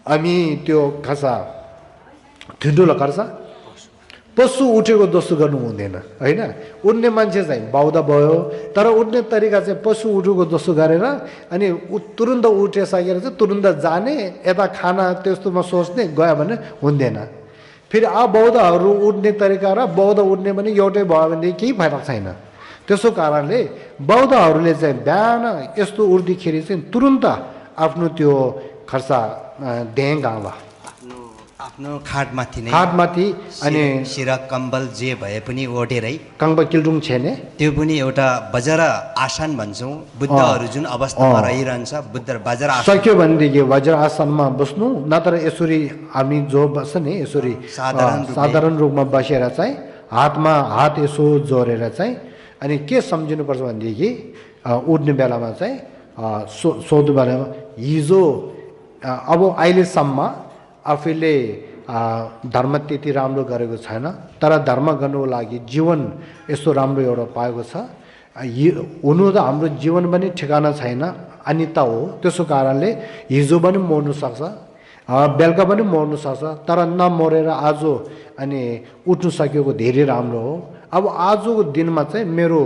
हामी त्यो खासा ठुल्ठुलो गर्छ पशु उठेको जस्तो गर्नु हुँदैन होइन। उठ्ने मान्छे चाहिँ बौद्ध भयो, तर उठ्ने तरिका चाहिँ पशु उठेको जस्तो गरेर अनि तुरुन्त उठिसकेर चाहिँ तुरुन्त जाने, यता खाना त्यस्तोमा सोच्ने गयो भने हुँदैन। फेरि बौद्धहरू उठ्ने तरिका र बौद्ध उठ्ने पनि एउटै भयो भने केही फाइदा छैन। त्यसो कारणले बौद्धहरूले चाहिँ बिहान यस्तो उठ्दाखेरि चाहिँ तुरुन्त आफ्नो त्यो खर्चा देगावा
आफ्नो खाटमाथि
अनि
सिरा कम्बल जे भए पनि ओढेरै
कम्बल किल्डुङ छेने
त्यो पनि एउटा वज्र आसन भन्छौँ। बुद्धहरू जुन अवस्थामा रहिरहन्छ बुद्ध वज्र आसन
सक्यो भनेदेखि वज्र आसनमा बस्नु, नत्र यसरी हामी जो बस्छ नि यसरी साधारण रूपमा बसेर चाहिँ हातमा हात यसो जोडेर चाहिँ अनि के सम्झिनुपर्छ भनेदेखि उठ्ने बेलामा चाहिँ सोध्नु बेलामा हिजो अब अहिलेसम्म आफूले धर्म त्यति राम्रो गरेको छैन, तर धर्म गर्नुको लागि जीवन यस्तो राम्रो एउटा पाएको छ। हुनु त हाम्रो जीवन पनि ठेगाना छैन, अनिता हो। त्यसो कारणले हिजो पनि मर्नु सक्छ, बेलुका पनि मर्नु सक्छ, तर नमरेर आज अनि उठ्नु सकेको धेरै राम्रो हो। अब आजको दिनमा चाहिँ मेरो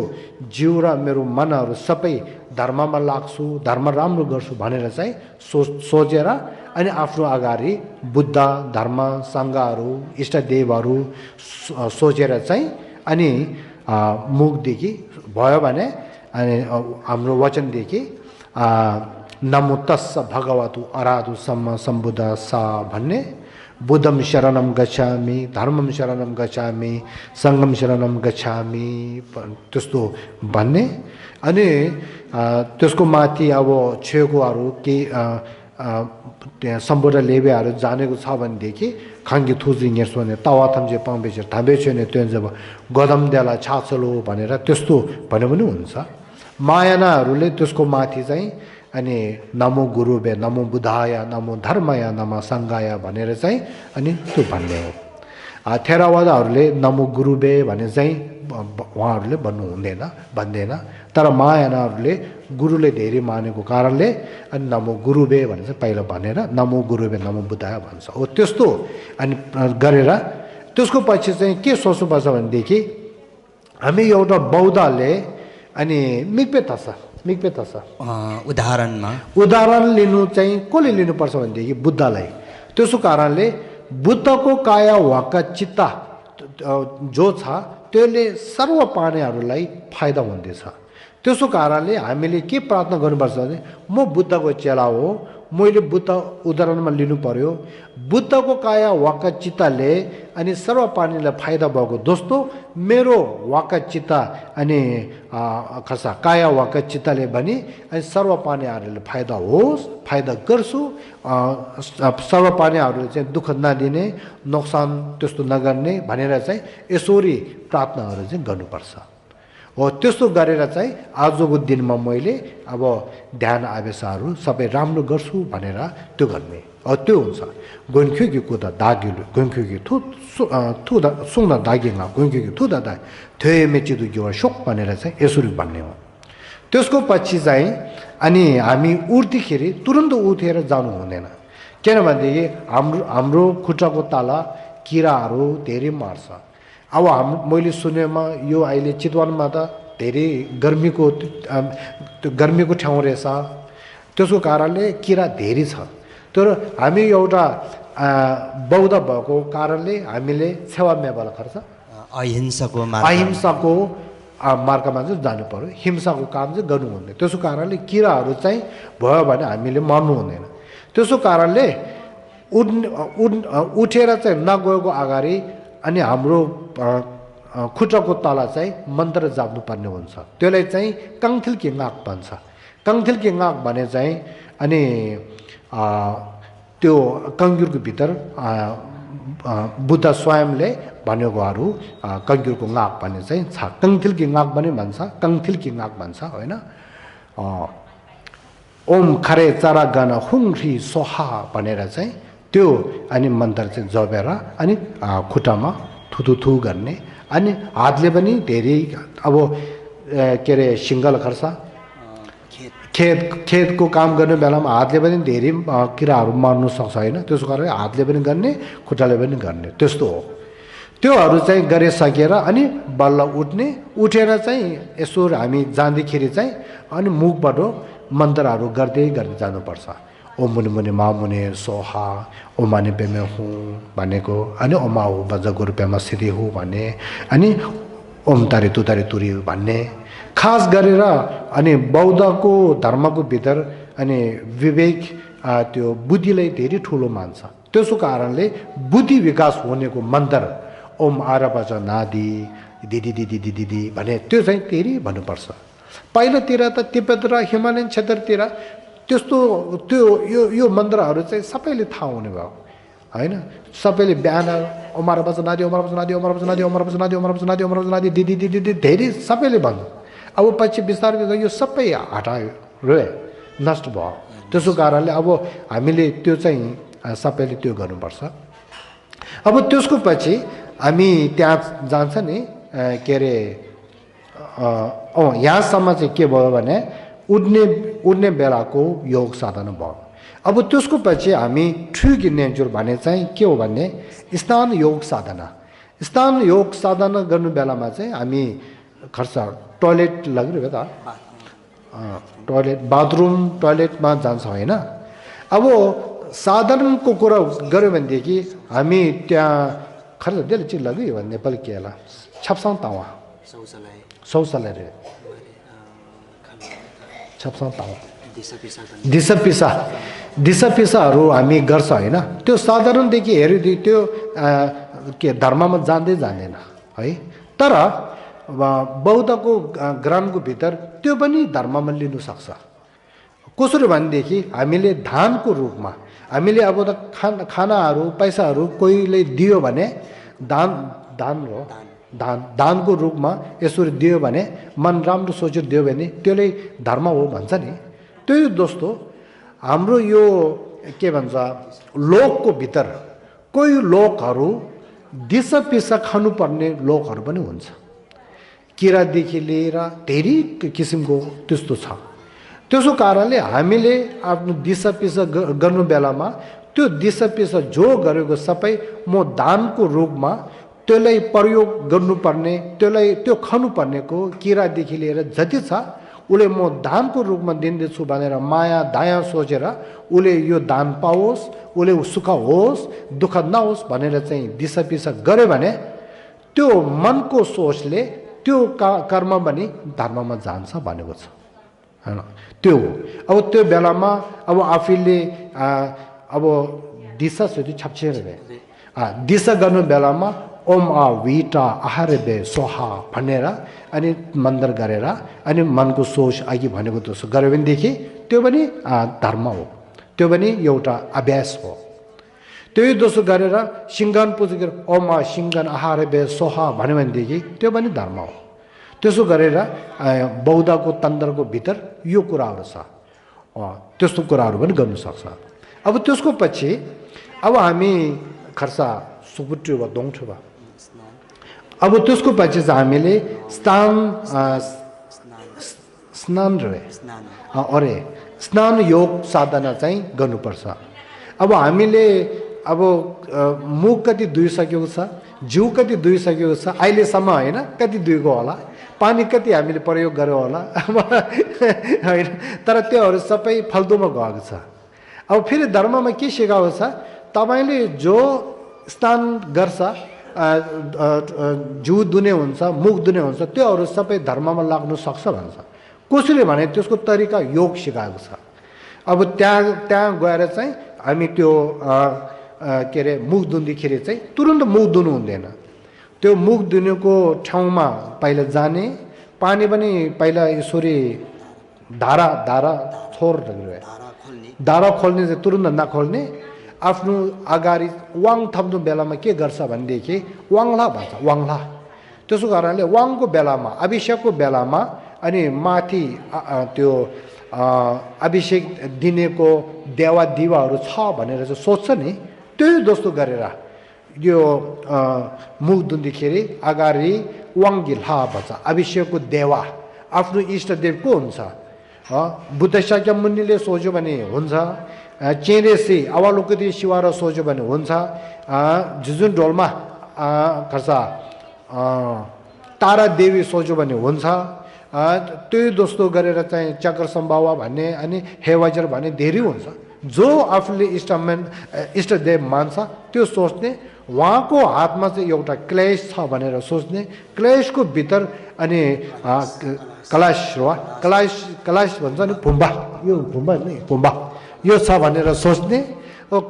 जिउ र मेरो मनहरू सबै धर्ममा लाग्छु, धर्म राम्रो गर्छु भनेर चाहिँ सोचेर अनि आफ्नो अगाडि बुद्ध धर्म सङ्घहरू इष्टदेवहरू सोचेर चाहिँ अनि मुखदेखि भयो भने अनि हाम्रो वचनदेखि नमो तस्स भगवतु अराधु सम्म सम्बुद्ध सा भन्ने बुद्धम शरणम गच्छामि, धर्मम शरणम गच्छामि, सङ्घम शरणम गच्छामि त्यस्तो भन्ने। अनि त्यसको माथि अब छेउकोहरू के त्यहाँ सम्बुद्ध लेबेहरू जानेको छ भनेदेखि खाङ्गी थुजिङ हेर्छु भने तावाथम जे पाउँबेचेर थाम्बेछेने त्यो जब गदम देला छाचलो भनेर त्यस्तो भने पनि हुन्छ। मायानाहरूले त्यसको माथि चाहिँ अनि नमो गुरुबे नमो बुद्धाय नमो धर्मय नमो सङ्घाय भनेर चाहिँ अनि त्यो भन्ने हो। थेरावादाहरूले नमो गुरुबे भने चाहिँ उहाँहरूले भन्दैन, तर महायानहरूले गुरुले धेरै मानेको कारणले अनि नमो गुरुबे भने चाहिँ पहिला भनेर नमो गुरुबे नमो बुद्धाय भन्छ हो। त्यस्तो अनि गरेर त्यसको पछि चाहिँ के सोच्नुपर्छ भनेदेखि हामी एउटा बौद्धले अनि मिक्पे थस उदाहरण लिनु चाहिँ कसले लिनुपर्छ भनेदेखि बुद्धलाई। त्यसो कारणले बुद्धको काया वाक्का चित्ता जो छ त्यसले सर्व प्राणीहरूलाई फाइदा हुँदैछ। त्यसो कारणले हामीले के प्रार्थना गर्नुपर्छ भने म बुद्धको चेला हो, मैले बुद्ध उदाहरणमा लिनु पर्यो। बुद्धको काया वाक्का चित्ताले अनि सर्व प्राणीलाई फाइदा भएको दोस्तो मेरो वाक्का चित्ता अनि खसा काया वाक्का चित्ताले पनि अनि सर्व प्राणीहरूले फाइदा होस्, फाइदा गर्छु, सर्व प्राणीहरूले चाहिँ दुःख नदिने, नोक्सान त्यस्तो नगर्ने भनेर चाहिँ यसरी प्रार्थनाहरू चाहिँ गर्नुपर्छ हो त्यस्तो गरेर चाहिँ आजको दिनमा मैले अब ध्यान आवेशहरू सबै राम्रो गर्छु भनेर त्यो गर्ने त्यो हुन्छ गोन्ख्युकी कुदा दागिलु गोन्ख्युकी थुदा सुङ्दा दागिङा गोन्ख्युकी थुदा दा थ्योए मेचिदु गिवा सोक भनेर चाहिँ यसरी भन्ने हो त्यसको पछि चाहिँ अनि हामी उठ्दाखेरि तुरन्त उठेर जानु हुँदैन किनभनेदेखि हाम्रो खुट्टाको ताला किराहरू धेरै मार्छ अब मैले सुनेमा यो अहिले चितवनमा त धेरै गर्मीको ठाउँ रहेछ त्यसको कारणले किरा धेरै छ तर हामी एउटा बौद्ध भएको कारणले हामीले सेवा मेवाला खर्च अहिंसाको मार्गमा चाहिँ जानु पर्यो हिंसाको काम चाहिँ गर्नु हुँदैन त्यसो कारणले किराहरू चाहिँ भयो भने हामीले मर्नु हुँदैन त्यसो कारणले उठेर चाहिँ नगएको अगाडि अनि हाम्रो खुट्टाको तला चाहिँ मन्त्र जाप्नु पर्ने हुन्छ त्यसलाई चाहिँ कङ्थिल्की नाक भन्छ कङ्थिल्की नाक भने चाहिँ अनि त्यो कङ्ग्युरको भित्र बुद्ध स्वयंले भनेकोहरू कङ्ग्युरको नाक भन्ने चाहिँ छ कङ्थिल्की नाक पनि भन्छ कङ्थिल्की नाक भन्छ होइन ओम खरे चरा गन हुङ्री सोहा भनेर चाहिँ त्यो अनि मन्त्र चाहिँ जपेर अनि खुट्टामा थुथुथु गर्ने अनि हातले पनि धेरै अब के अरे सिङ्गल खर्छ खेतको काम गर्ने बेलामा हातले पनि धेरै किराहरू मार्नु सक्छ होइन त्यसको कारणले हातले पनि गर्ने खुट्टाले पनि गर्ने त्यस्तो हो त्योहरू चाहिँ गरिसकेर अनि बल्ल उठेर चाहिँ यसो हामी जाँदाखेरि चाहिँ अनि मुखबाट मन्त्रहरू गर्दै गर्दै जानुपर्छ ओम मुनि मुनि मा मुनि सोहा ओमाने पेमे हुँ भनेको अनि ओमा हो बजाको रुपियाँमा सिधै हो भन्ने अनि ओम तारे तुरी भन्ने खास गरेर अनि बौद्धको धर्मको भित्र अनि विवेक त्यो बुद्धिलाई धेरै ठुलो मान्छ त्यसो कारणले बुद्धि विकास हुनेको मन्त्र ओम आरबज नादी दिदी दिदी दिदी दिदी भने त्यो चाहिँ धेरै भन्नुपर्छ पहिलातिर त तिब्बत र हिमालयन क्षेत्रतिर त्यस्तो त्यो यो मन्त्रहरू चाहिँ सबैले थाहा हुने भयो होइन सबैले बिहान ओमार बचनादी ओमार बचनादी ओमार बचनादी ओमार बचनादी ओमार बचनादी ओमार बचनादी दिदी दिदी दिदी धेरै सबैले भन्नु अब पछि बिस्तारै यो सबै हटायो रे नष्ट भयो त्यसो कारणले अब हामीले त्यो चाहिँ सबैले त्यो गर्नुपर्छ अब त्यसको पछि हामी त्यहाँ जान्छ नि के अरे यहाँसम्म चाहिँ के भयो भने उड्ने बेलाको योग साधना भयो अब त्यसको पछि हामी ठुकी नेचुर भने चाहिँ के हो भने स्थान योग साधना गर्नु बेलामा चाहिँ हामी खर्च टोयलेट लगिरहेको त टोयलेट बाथरुम टोयलेटमा जान्छ होइन अब साधारणको कुरा गऱ्यो भनेदेखि हामी त्यहाँ खर्च धेरै चिज लग्यो भने नेपाली के होला छप्साङ तावा शौचालय रे छप्साङ तावा दिसा पिसाहरू हामी गर्छ होइन त्यो साधारणदेखि हेरिदियो त्यो के धर्ममा जान्दैन है तर बौद्धको ग्रामको भित्र त्यो पनि धर्ममा लिनु सक्छ कसरी भनेदेखि हामीले दानको रूपमा हामीले अब त खानाहरू पैसाहरू कोहीले दियो भने दानको रूपमा यसरी दियो भने मन राम्रो सोचेर दियो भने त्यसले धर्म हो भन्छ नि त्यही दोस्तो हाम्रो यो के भन्छ लोकको भित्र कोही लोकहरू दिसा पिसा खानुपर्ने लोकहरू पनि हुन्छ किरादेखि लिएर धेरै किसिमको त्यस्तो छ त्यसो कारणले हामीले आफ्नो दिसा पिसा गर्नु बेलामा त्यो दिसा पिसा जो गरेको सबै म दानको रूपमा त्यसलाई प्रयोग गर्नुपर्ने त्यो खानुपर्नेको किरादेखि लिएर जति छ उसले म दानको रूपमा दिँदैछु भनेर माया दया सोचेर उसले यो दान पाओस् उसले सुख होस् दुःख नहोस् भनेर चाहिँ दिसा पिसा गर्यो भने त्यो मनको सोचले त्यो कर्म पनि धर्ममा जान्छ भनेको छ हैन त्यो हो अब त्यो बेलामा अब आफूले अब दिशा सोधि छप्छेर दिशा गर्नु बेलामा ओम आ विटा आहारबे सोहा भनेर अनि मन्त्र गरेर अनि मनको सोच अघि भनेको जस्तो गर्यो भनेदेखि त्यो पनि धर्म हो त्यो पनि एउटा अभ्यास हो त्यही दोस्रो गरेर सिङ्गन पूजा गरेर ओम आ सिङ्गन आहारबे सोहा भन्यो भनेदेखि त्यो पनि धर्म हो त्यसो गरेर बौद्धको तन्त्रको भित्र यो कुराहरू छ त्यस्तो कुराहरू पनि गर्न सक्छ अब त्यसको पछि अब हामी खर्सा सुपुट्यो वा दोङठो वा अब त्यसको पछि चाहिँ हामीले स्नान रे अरे स्नान योग साधना चाहिँ गर्नुपर्छ अब हामीले अब मुख कति धुइसकेको छ जिउ कति धुइसकेको छ अहिलेसम्म होइन कति धुएको होला पानी कति हामीले प्रयोग गर्यो होला होइन तर त्योहरू सबै फाल्तुमा गएको छ अब फेरि धर्ममा के सिकाएको छ तपाईँले जो स्नान गर्छ जिउ धुने हुन्छ मुख धुने हुन्छ त्योहरू सबै धर्ममा लाग्नु सक्छ भन्छ कसैले भने त्यसको तरिका योग सिकाएको छ अब त्यहाँ गएर चाहिँ हामी त्यो के अरे मुख धुँदाखेरि चाहिँ तुरन्त मुख धुनु हुँदैन त्यो मुख धुनुको ठाउँमा पहिला जाने पानी पनि पहिला यसरी धारा खोल्ने चाहिँ तुरन्त नखोल्ने आफ्नो अगाडि वाङ थप्नु बेलामा के गर्छ भनेदेखि वाङला भन्छ वाङला त्यसो कारणले वाङको बेलामा अभिषेकको बेलामा अनि माथि त्यो अभिषेक दिनेको देवा दिवाहरू छ भनेर चाहिँ सोध्छ नि त्यही जस्तो गरेर यो मुख धुँदाखेरि अगाडि वाङ्गिल्हा भन्छ अभिषेकको देवा आफ्नो इष्टदेव को हुन्छ बुद्ध शाक्य मुनिले सोच्यो भने हुन्छ चेरेसी अवालोकति शिवार सोच्यो भने हुन्छ जुजुन ढोलमा खर्सा तारा देवी सोच्यो भने हुन्छ त्यही जस्तो गरेर चाहिँ चक्र सम्भावा भन्ने अनि हेवाजर भन्ने धेरै हुन्छ जो आफूले इष्टदेव मान्छ त्यो सोच्ने उहाँको हातमा चाहिँ एउटा क्लेश छ भनेर सोच्ने क्लेशको भित्र अनि कलाश भन्छ नि फुम्बा यो फुम्बा नि फुम्बा यो छ भनेर सोच्ने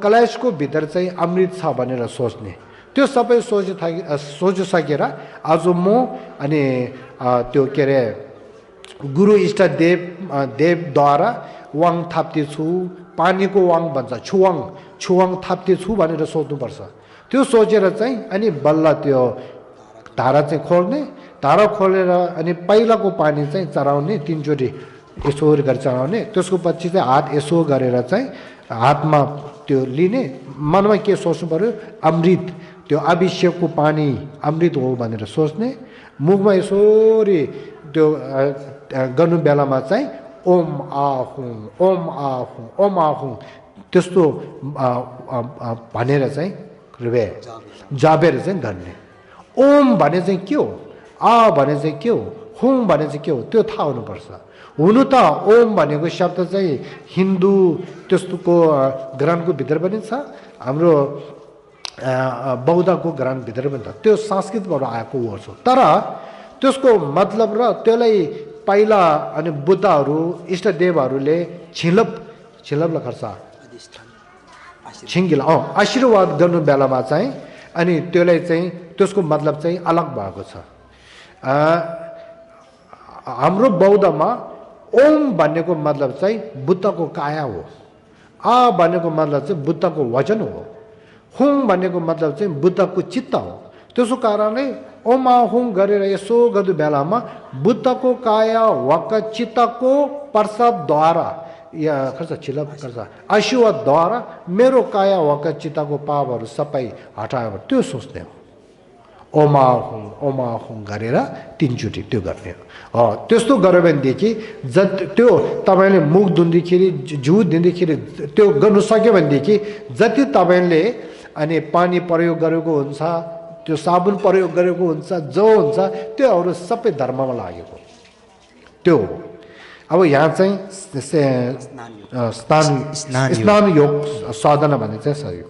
कलाशको भित्र चाहिँ अमृत छ भनेर सोच्ने त्यो सबै सोचिसकेर आज म अनि त्यो के अरे गुरु इष्टदेव देवद्वारा वाङ थाप्दैछु पानीको वाङ भन्छ छुवाङ थाप्दैछु भनेर सोच्नुपर्छ त्यो सोचेर चाहिँ अनि बल्ल त्यो धारा चाहिँ खोल्ने धारा खोलेर अनि पहिलाको पानी चाहिँ चढाउने तीनचोटि यसो गरेर चढाउने त्यसको पछि चाहिँ हात यसो गरेर चाहिँ हातमा त्यो लिने मनमा के सोच्नु पर्यो अमृत त्यो अभिषेकको पानी अमृत हो भनेर सोच्ने मुखमा यसोरी त्यो गर्नु बेलामा चाहिँ ओम आहुँ ओम आहुँ ओम आहुँ त्यस्तो भनेर चाहिँ जाबेर चाहिँ गर्ने ओम भने चाहिँ के हो आ भने चाहिँ के हो हुम भने चाहिँ के हो त्यो थाहा हुनुपर्छ हुनु त ओम भनेको शब्द चाहिँ हिन्दू त्यस्तोको ग्रन्थको भित्र पनि छ हाम्रो बौद्धको ग्रन्थभित्र पनि छ त्यो संस्कृतबाट आएको वर्ड हो तर त्यसको मतलब र त्यसलाई पहिला अनि बुद्धहरू इष्टदेवहरूले छिलप खर्च छिङ्गिला आशीर्वाद गर्नु बेलामा चाहिँ अनि त्यसलाई चाहिँ त्यसको मतलब चाहिँ अलग भएको छ हाम्रो बौद्धमा ओम भन्नेको मतलब चाहिँ बुद्धको काया हो आ भनेको मतलब चाहिँ बुद्धको वचन हो हुङ भनेको मतलब चाहिँ बुद्धको चित्त हो त्यसो कारणले ओमा हुङ गरेर यसो गर्नु बेलामा बुद्धको काया वाक चित्तको प्रसादद्वारा या खर्च छिलप खर्च आशीर्वादद्वारा मेरो काया वाक चित्तको पापहरू सबै हटायो त्यो सोच्ने हो ओमा हुङ गरेर तीनचोटि त्यो गर्ने हो त्यस्तो गर्यो भनेदेखि त्यो तपाईँले मुख धुँदाखेरि जिउ दिँदाखेरि त्यो गर्नु सक्यो भनेदेखि जति तपाईँले अनि पानी प्रयोग गरेको हुन्छ त्यो साबुन प्रयोग गरेको हुन्छ जो हुन्छ त्योहरू सबै धर्ममा लागेको त्यो हो अब यहाँ चाहिँ स्नान योग साधना भन्ने चाहिँ सही हो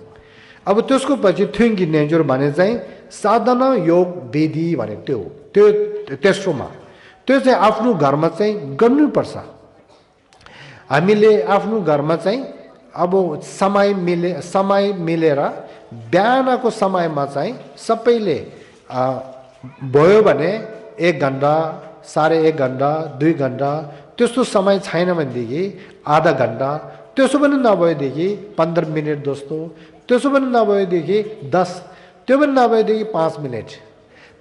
अब त्यसको पछि थ्विङ्गी नेन्जोर भने चाहिँ साधना योग विधि भने त्यो हो त्यो तेस्रोमा त्यो चाहिँ आफ्नो घरमा चाहिँ गर्नुपर्छ हामीले आफ्नो घरमा चाहिँ अब समय मिलेर बिहानको समयमा चाहिँ सबैले भयो भने 1 घन्टा 1.5 घन्टा 2 घन्टा त्यस्तो समय छैन भनेदेखि आधा घन्टा त्यसो पनि नभएदेखि 15 मिनट जस्तो त्यसो पनि नभएदेखि 10 त्यो पनि नभएदेखि 5 मिनट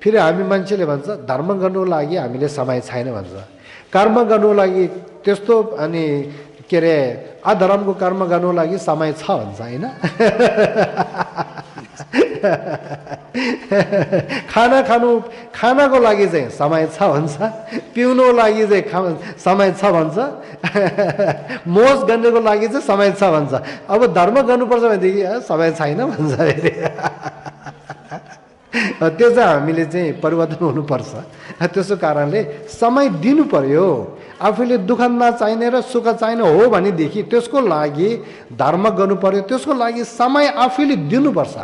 फेरि हामी मान्छेले भन्छ धर्म गर्नुको लागि हामीले समय छैन भन्छ, कर्म गर्नुको लागि त्यस्तो अनि के अरे अधर्मको कर्म गर्नुको लागि समय छ भन्छ होइन। खानाको लागि चाहिँ समय छ भन्छ, पिउनुको लागि चाहिँ समय छ भन्छ, मोज गर्नुको लागि चाहिँ समय छ भन्छ। अब धर्म गर्नुपर्छ भनेदेखि समय छैन भन्छ अरे। त्यो चाहिँ हामीले चाहिँ परिवर्तन हुनुपर्छ। त्यसो कारणले समय दिनु पर्यो। आफूले दुःख नचाहिने र सुख चाहिने हो भनेदेखि त्यसको लागि धर्म गर्नु पर्यो, त्यसको लागि समय आफूले दिनुपर्छ।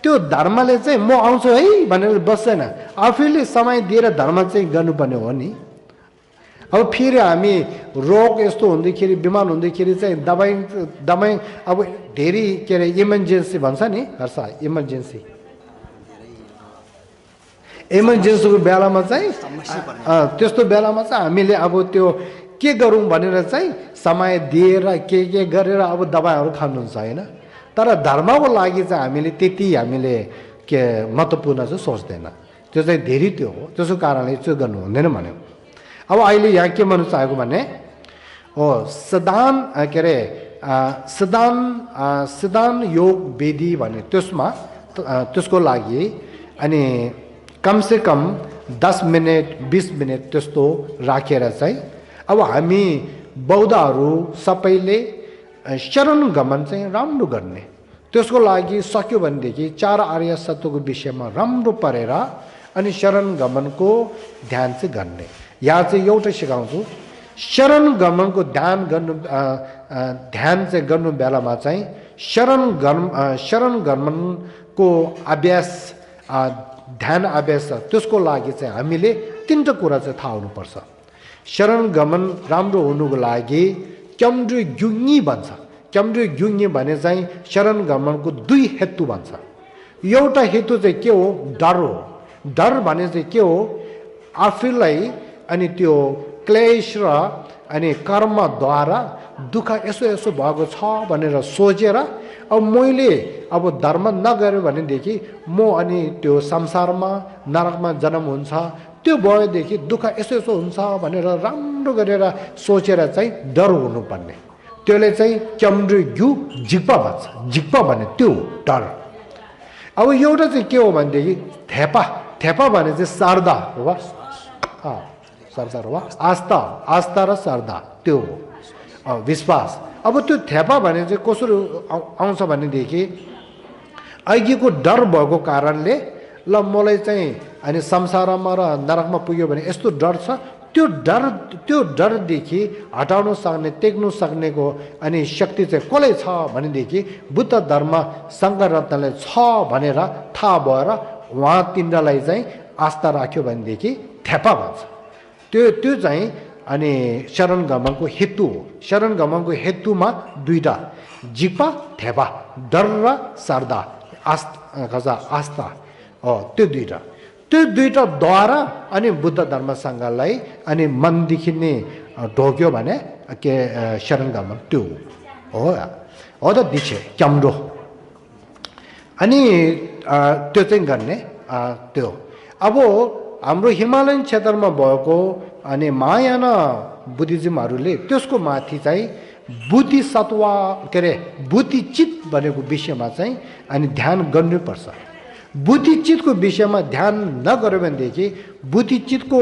त्यो धर्मले चाहिँ म आउँछु है भनेर बस्दैन, आफूले समय दिएर धर्म चाहिँ गर्नुपर्ने हो नि। अब फेरि हामी रोग यस्तो हुँदाखेरि बिमार हुँदाखेरि चाहिँ दबाई अब धेरै के अरे इमर्जेन्सी भन्छ नि हर्ष, इमर्जेन्सीको बेलामा चाहिँ त्यस्तो बेलामा चाहिँ हामीले अब त्यो के गरौँ भनेर चाहिँ समय दिएर के गरेर अब दबाईहरू खानुहुन्छ होइन। तर धर्मको लागि चाहिँ हामीले के महत्त्वपूर्ण चाहिँ सोच्दैन, त्यो चाहिँ धेरै त्यो हो। त्यसो कारणले त्यो गर्नु हुँदैन भन्यो। अब अहिले यहाँ के भन्नु चाहेको भने सिद्धान्त के अरे सिद्धान्त योग विधि भने त्यसको लागि अनि कमसेकम 10 मिनट 20 मिनट त्यस्तो राखेर चाहिँ अब हामी बौद्धहरू सबैले शरण गमन चाहिँ राम्रो गर्ने। त्यसको लागि सक्यो भनेदेखि 4 आर्य सत्यको विषयमा राम्रो पढेर अनि शरण गमनको ध्यान चाहिँ गर्ने। यहाँ चाहिँ एउटा सिकाउँछु, शरण गमनको ध्यान चाहिँ गर्नु बेलामा चाहिँ शरण गमनको अभ्यास ध्यान अभ्यास त्यसको लागि चाहिँ हामीले 3टा कुरा चाहिँ थाहा हुनुपर्छ। शरण गमन राम्रो हुनुको लागि क्याम्ड्रे ग्युङ्गी भन्छ। क्याम्ड्रे ग्युङ्गी भने चाहिँ शरण गमनको 2 हेतु भन्छ। एउटा हेतु चाहिँ के हो, डर हो। डर भने चाहिँ के हो, आफूलाई अनि त्यो क्लेश र अनि कर्मद्वारा दुःख यसो भएको छ भनेर सोचेर अब मैले अब धर्म नगर्यो भनेदेखि म अनि त्यो संसारमा नरकमा जन्म हुन्छ, त्यो भएदेखि दुःख यसो हुन्छ भनेर राम्रो गरेर सोचेर चाहिँ डर हुनुपर्ने। त्यसले चाहिँ क्याम्ड्रे ग्यु जिक्पा भन्छ। जिक्पा भने त्यो डर। अब एउटा चाहिँ के हो भनेदेखि थेपा भने चाहिँ श्रद्धा हो, श्रद्धा हो, आस्था र श्रद्धा त्यो हो, विश्वास। अब त्यो थेपा भने चाहिँ कसरी आउँछ भनेदेखि अघिको डर भएको कारणले ल मलाई चाहिँ अनि संसारमा र नरकमा पुग्यो भने यस्तो डर छ, त्यो डरदेखि हटाउन सक्ने टेक्नु सक्नेको अनि शक्ति चाहिँ कसलाई छ भनेदेखि बुद्ध धर्म शङ्कर रत्नले छ भनेर थाहा भएर उहाँ तिनीहरूलाई चाहिँ आस्था राख्यो भनेदेखि थेपा भन्छ। त्यो चाहिँ अनि शरण गमनको हेतु हो। शरण गमनको हेतुमा 2टा, जिक्पा थेपा, डर र श्रद्धा आस्था हो। त्यो 2टा द्वारा अनि बुद्ध धर्म सङ्घलाई अनि मनदेखि नै ढोक्यो भने के शरण गमन त्यो हो त दिछे क्याम्डो अनि त्यो चाहिँ गर्ने त्यो। अब हाम्रो हिमालयन क्षेत्रमा भएको अनि महायान बुद्धिज्महरूले त्यसको माथि चाहिँ बुद्धिसत्व के अरे बुद्धिचित भनेको विषयमा चाहिँ अनि ध्यान गर्नुपर्छ। बुद्धिचितको विषयमा ध्यान नगर्यो भनेदेखि बुद्धिचितको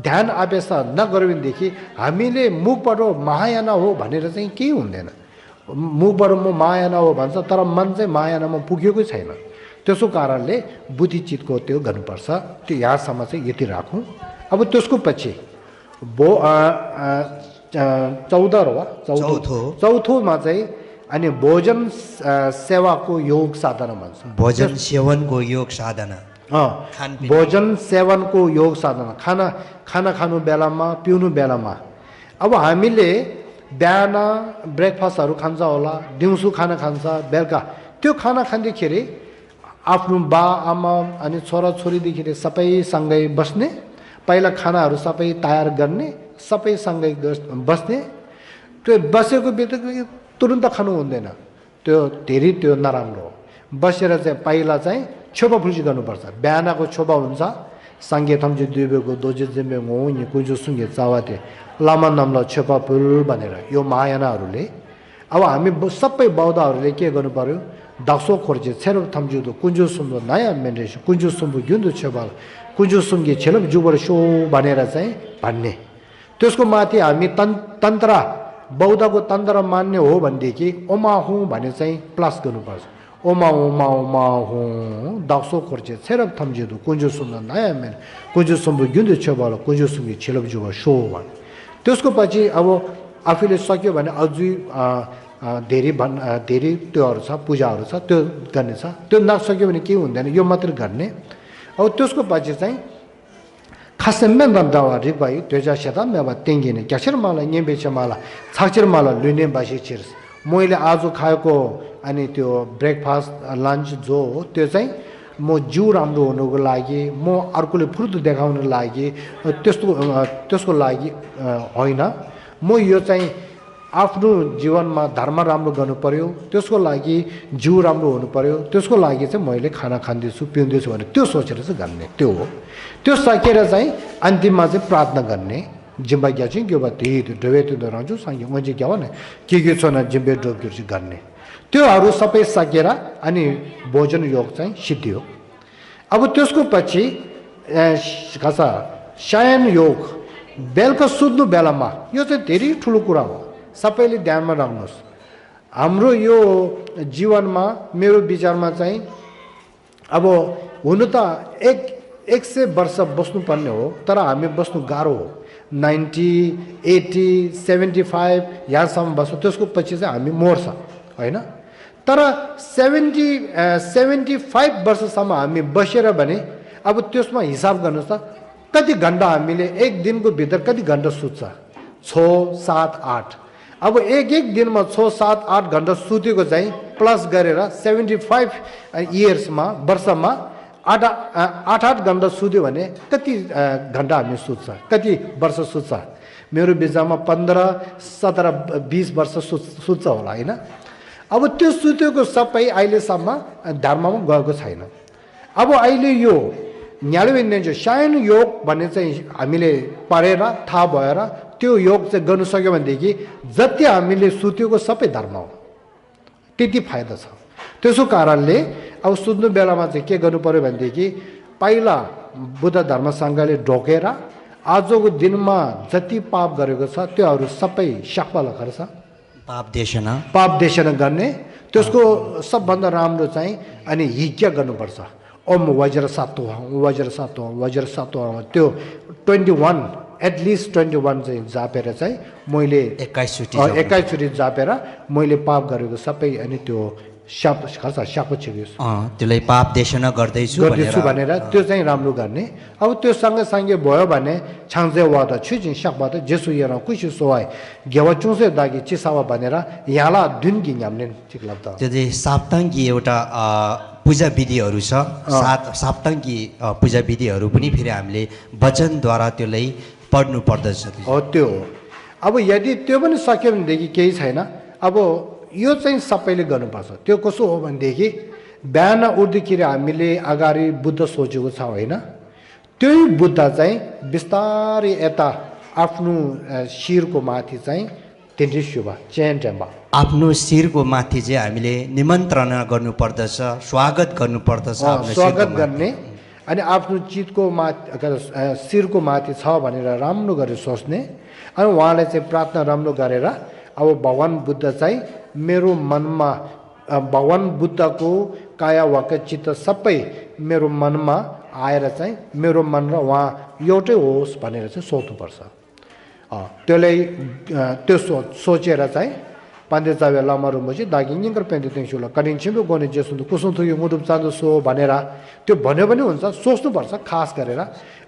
ध्यान अभ्यास नगर्यो भनेदेखि हामीले मुखबाट महायान हो भनेर चाहिँ केही हुँदैन। मुखबाट म महायान हो भन्छ तर मन चाहिँ महायानमा पुगेकै छैन। त्यसो कारणले बुद्धिचितको त्यो गर्नुपर्छ। त्यो यहाँसम्म चाहिँ यति राखौँ। अब त्यसको पछि 14 चाहिँ अनि भोजन सेवाको योग साधना भन्छ।
भोजन सेवनको योग साधना,
भोजन सेवनको योग साधना, खाना खानु बेलामा पिउनु बेलामा। अब हामीले बिहान ब्रेकफास्टहरू खान्छ होला, दिउँसो खाना खान्छ, बेलुका त्यो खाना खाँदाखेरि आफ्नो बा आमा अनि छोराछोरीदेखि सबैसँगै बस्ने, पहिला खानाहरू सबै तयार गर्ने, सबैसँगै बस्ने। त्यो बसेको बित्तिकै तुरुन्त खानु हुँदैन, त्यो धेरै त्यो नराम्रो हो। बसेर चाहिँ पहिला चाहिँ छोपा फुल्ची गर्नुपर्छ बिहानको छोपा हुन्छ सांगे थम्जे दुबेको दोजे जेमे ngoni कुजु सुंगे चावाते लामा नामला छोपा फुल भनेर यो महायानाहरूले अब हामी सबै बौद्धहरूले के गर्नु पर्यो दाक्सो खोर्जे छेरो थम्जुदो कुजु सुम्बो नयाँ मेन्डेस कुजु सुम्बो गुन्दु छोपा कुजु सुंगे छेलम जुबर शो भनेर चाहिँ भन्ने त्यसको माथि हामी तन्त्र बौद्धको तन्त्र मान्ने हो भनेदेखि ओमा हु भने चाहिँ प्लस गर्नुपर्छ ओमा ओमा ओमा हु दाक्सो खोर्जे छेरो थम्जुदो कुजु सुम्बो नयाँ मेन कुजु सुम्बो गुन्दु छोपा कुजु सुंगे छेलम जुबर शो भन् त्यसको पछि अब आफूले सक्यो भने अझै धेरै त्योहरू छ पूजाहरू छ त्यो गर्ने छ त्यो नसक्यो भने के हुँदैन यो मात्र गर्ने अब त्यसको पछि चाहिँ खासम्म दम्दावा रिबाई त्योजा सेता मेवा तेंगिने क्याचर माला नेबेच माला छाचर माला लुने बासी चिर्स मैले आज खाएको अनि त्यो ब्रेकफास्ट लन्च जो हो त्यो चाहिँ म जिउ राम्रो हुनुको लागि म अर्कोले फुर्त देखाउनको लागि त्यसको लागि होइन म यो चाहिँ आफ्नो जीवनमा धर्म राम्रो गर्नु पर्यो त्यसको लागि जिउ राम्रो हुनु पर्यो त्यसको लागि चाहिँ मैले खाना खान्दैछु पिउँदैछु भने त्यो सोचेर चाहिँ गर्ने त्यो हो त्यो सकेर चाहिँ अन्तिममा चाहिँ प्रार्थना गर्ने जिम्बा ग्या चाहिँ के भयो त्यो डबे त्यो रहन्छु सँगै मैले के भने के छ न जिम्बे डोबहरू चाहिँ गर्ने त्योहरू सबै सकेर अनि भोजन योग चाहिँ सिद्धियो अब त्यसको पछि खासा शयन योग बेलुका सुत्नु बेलामा यो चाहिँ धेरै ठुलो कुरा हो सबैले ध्यानमा राख्नुहोस् हाम्रो यो जीवनमा मेरो विचारमा चाहिँ अब हुनु त 100 वर्ष बस्नुपर्ने हो तर हामी बस्नु गाह्रो हो 90 80 75 यहाँसम्म बस्नु त्यसको पछि चाहिँ हामी मर्छ होइन तर 75 वर्षसम्म हामी बसेर भने अब त्यसमा हिसाब गर्नुहोस् त कति घन्टा हामीले एक दिनको भित्र कति घन्टा सुत्छ 6 7 8 अब एक दिनमा 6 7 8 घन्टा सुतेको चाहिँ प्लस गरेर 75 इयर्समा वर्षमा 8 घन्टा सुत्यो भने कति घन्टा हामी सुत्छ कति वर्ष सुत्छ मेरो विचारमा 15 17 20 वर्ष सुत्छ होला हैन अब त्यो सुतेको सबै अहिलेसम्म धर्ममा गएको छैन अब अहिले यो न्यालविन्ने जो शयन योग भन्ने चाहिँ हामीले पढेर थाहा भएर त्यो योग चाहिँ गर्न सक्यो भनेदेखि जति हामीले सुतेको सबै धर्म हो त्यति फाइदा छ त्यसो कारणले अब सुत्नु बेलामा चाहिँ के गर्नु पर्यो भनेदेखि पहिला बुद्ध धर्मसङ्घले ढोकेर आजको दिनमा जति पाप गरेको छ त्योहरू सबै शाक्वाला गर्छ पाप देशना गर्ने त्यसको सबभन्दा राम्रो चाहिँ अनि यज्ञ गर्नुपर्छ ओम वज्र सातो त्यो 21 एटलिस्ट 21 चाहिँ जापेर चाहिँ मैले 21 चोटि जापेर मैले पाप गरेको सबै अनि त्यो शाप
त्यसलाई पाप देशना गर्दैछु
भनेर त्यो चाहिँ राम्रो गर्ने अब त्यो सँगसँगै भयो भने छाङ्जे वादा छुजिन शाकबाट जेसु यहाँ कुसु सोवाई गेवा चुसे दागी चिसावा भनेर यहाँला दुनगी न्याम्ने ठिक लाग्छ
त्यो चाहिँ साप्ताङ्गी एउटा पूजा विधिहरू छ साप्ताङ्गी पूजा विधिहरू पनि फेरि हामीले वचनद्वारा त्यसलाई पढ्नु पर्दछ
हो त्यो अब यदि त्यो पनि सक्यो भनेदेखि केही छैन अब यो चाहिँ सबैले गर्नुपर्छ त्यो कसो हो भनेदेखि बिहान उठ्दाखेरि हामीले अगाडि बुद्ध सोचेको छ होइन त्यही बुद्ध चाहिँ बिस्तारै यता आफ्नो शिरको माथि चाहिँ तिनटी शुभा चेन टेम्बा
आफ्नो शिरको माथि चाहिँ हामीले निमन्त्रणा गर्नुपर्दछ स्वागत गर्नुपर्दछ
स्वागत गर्ने अनि आफ्नो चितको माथि शिरको माथि छ भनेर राम्रो गरेर सोच्ने अनि उहाँले चाहिँ प्रार्थना राम्रो गरेर अब भगवान बुद्ध चाहिँ मेरो मनमा भगवान बुद्धको काया वाक्य चित्त सबै मेरो मनमा आएर चाहिँ मेरो मन र उहाँ एउटै होस् भनेर चाहिँ सोच्नुपर्छ त्यसलाई त्यो सोचेर चाहिँ पाण्डे चावे लामा रुमपछि दागिङकर पेन्टे तेङसुला कनिङछिम्बो गोने जेसुन्दु कुसुन्थु यो मुडुप चाँदो सो भनेर त्यो भन्यो पनि हुन्छ सोच्नुपर्छ खास गरेर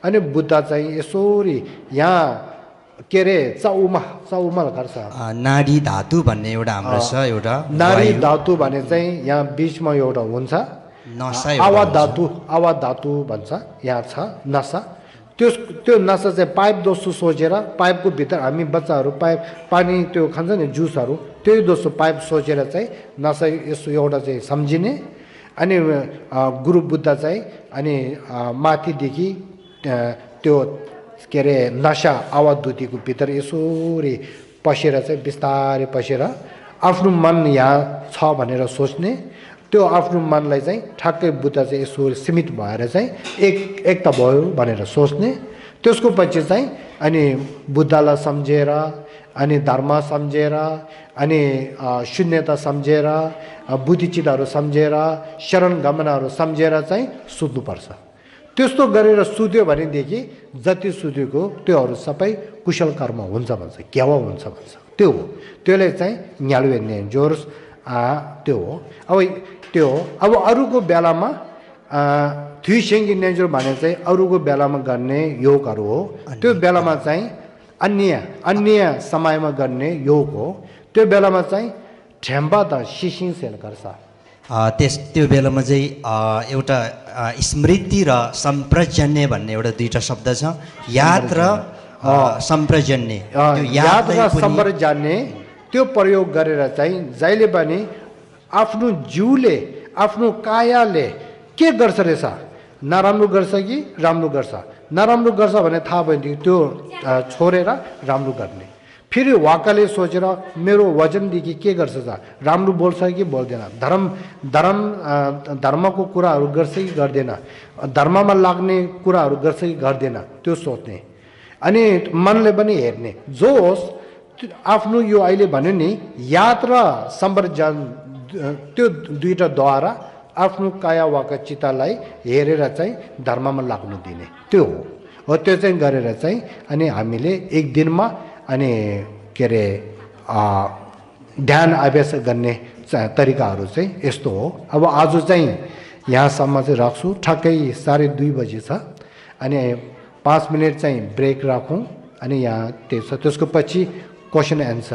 अनि बुद्ध चाहिँ यसोरी यहाँ के अरे चौमा गर्छ
नाडी धातु भन्ने एउटा हाम्रो छ एउटा
नाडी धातु भने चाहिँ यहाँ बिचमा एउटा हुन्छ आवाज धातु भन्छ यहाँ छ नसा त्यो नसा चाहिँ पाइप दोस्रो सोचेर पाइपको भित्र हामी बच्चाहरू पाइप पानी त्यो खान्छ नि जुसहरू त्यही दोस्रो पाइप सोचेर चाहिँ नसा यसो एउटा चाहिँ सम्झिने अनि गुरु बुद्ध चाहिँ अनि माथिदेखि त्यो के अरे नशा अवधूतिको भित्र यसरी पसेर चाहिँ बिस्तारै पसेर आफ्नो मन यहाँ छ भनेर सोच्ने, त्यो आफ्नो मनलाई चाहिँ ठ्याक्कै बुद्ध चाहिँ यसो सीमित भएर चाहिँ एक त भयो भनेर सोच्ने, त्यसको पछि चाहिँ अनि बुद्धलाई सम्झेर अनि धर्म सम्झेर अनि शून्यता सम्झेर बुद्धिचितहरू सम्झेर शरण गमनहरू सम्झेर चाहिँ सुत्नुपर्छ। त्यस्तो गरेर सुत्यो भनेदेखि जति सुतेको त्योहरू सबै कुशल कर्म हुन्छ भन्छ, क्यावा हुन्छ भन्छ। त्यो हो, त्यसले चाहिँ न्यालवे जोर्स त्यो हो। अब त्यो हो। अब अरूको बेलामा थुइसेङ्गी नेन्जर भने चाहिँ अरूको बेलामा गर्ने योगहरू हो। त्यो बेलामा चाहिँ अन्य समयमा गर्ने योग हो। त्यो बेलामा चाहिँ ठेम्बा त सिसिङ गर्छ।
त्यो बेलामा चाहिँ एउटा स्मृति र सम्प्रजन्य भन्ने एउटा दुईटा शब्द छ, याद र सम्प्रजन्य।
याद र सम्प्रजन्य त्यो प्रयोग गरेर चाहिँ जहिले पनि आफ्नो जिउले आफ्नो कायाले के गर्छ रहेछ, नराम्रो गर्छ कि राम्रो गर्छ। नराम्रो गर्छ भने थाहा भएदेखि त्यो छोडेर राम्रो गर्ने। फेरि वाक्कले सोचेर मेरो वचनदेखि के गर्छ त, राम्रो बोल्छ कि बोल्दैन, धर्मको कुराहरू गर्छ कि गर्दैन, धर्ममा लाग्ने कुराहरू गर्छ कि गर्दैन, त्यो सोच्ने। अनि मनले पनि हेर्ने। जो होस् आफ्नो यो अहिले भन्यो नि याद र सम्प्रजन, त्यो दुईटाद्वारा आफ्नो काया वाका चित्तलाई हेरेर चाहिँ धर्ममा लाग्नु दिने, त्यो हो। त्यो चाहिँ गरेर चाहिँ अनि हामीले एक दिनमा अनि के अरे ध्यान अभ्यास गर्ने तरिकाहरू चाहिँ यस्तो हो। अब आज चाहिँ यहाँसम्म चाहिँ राख्छु, ठ्याक्कै 2:30 बजी छ। अनि 5 मिनट चाहिँ ब्रेक राखौँ। अनि यहाँ त्यसको पछि क्वेसन एन्सर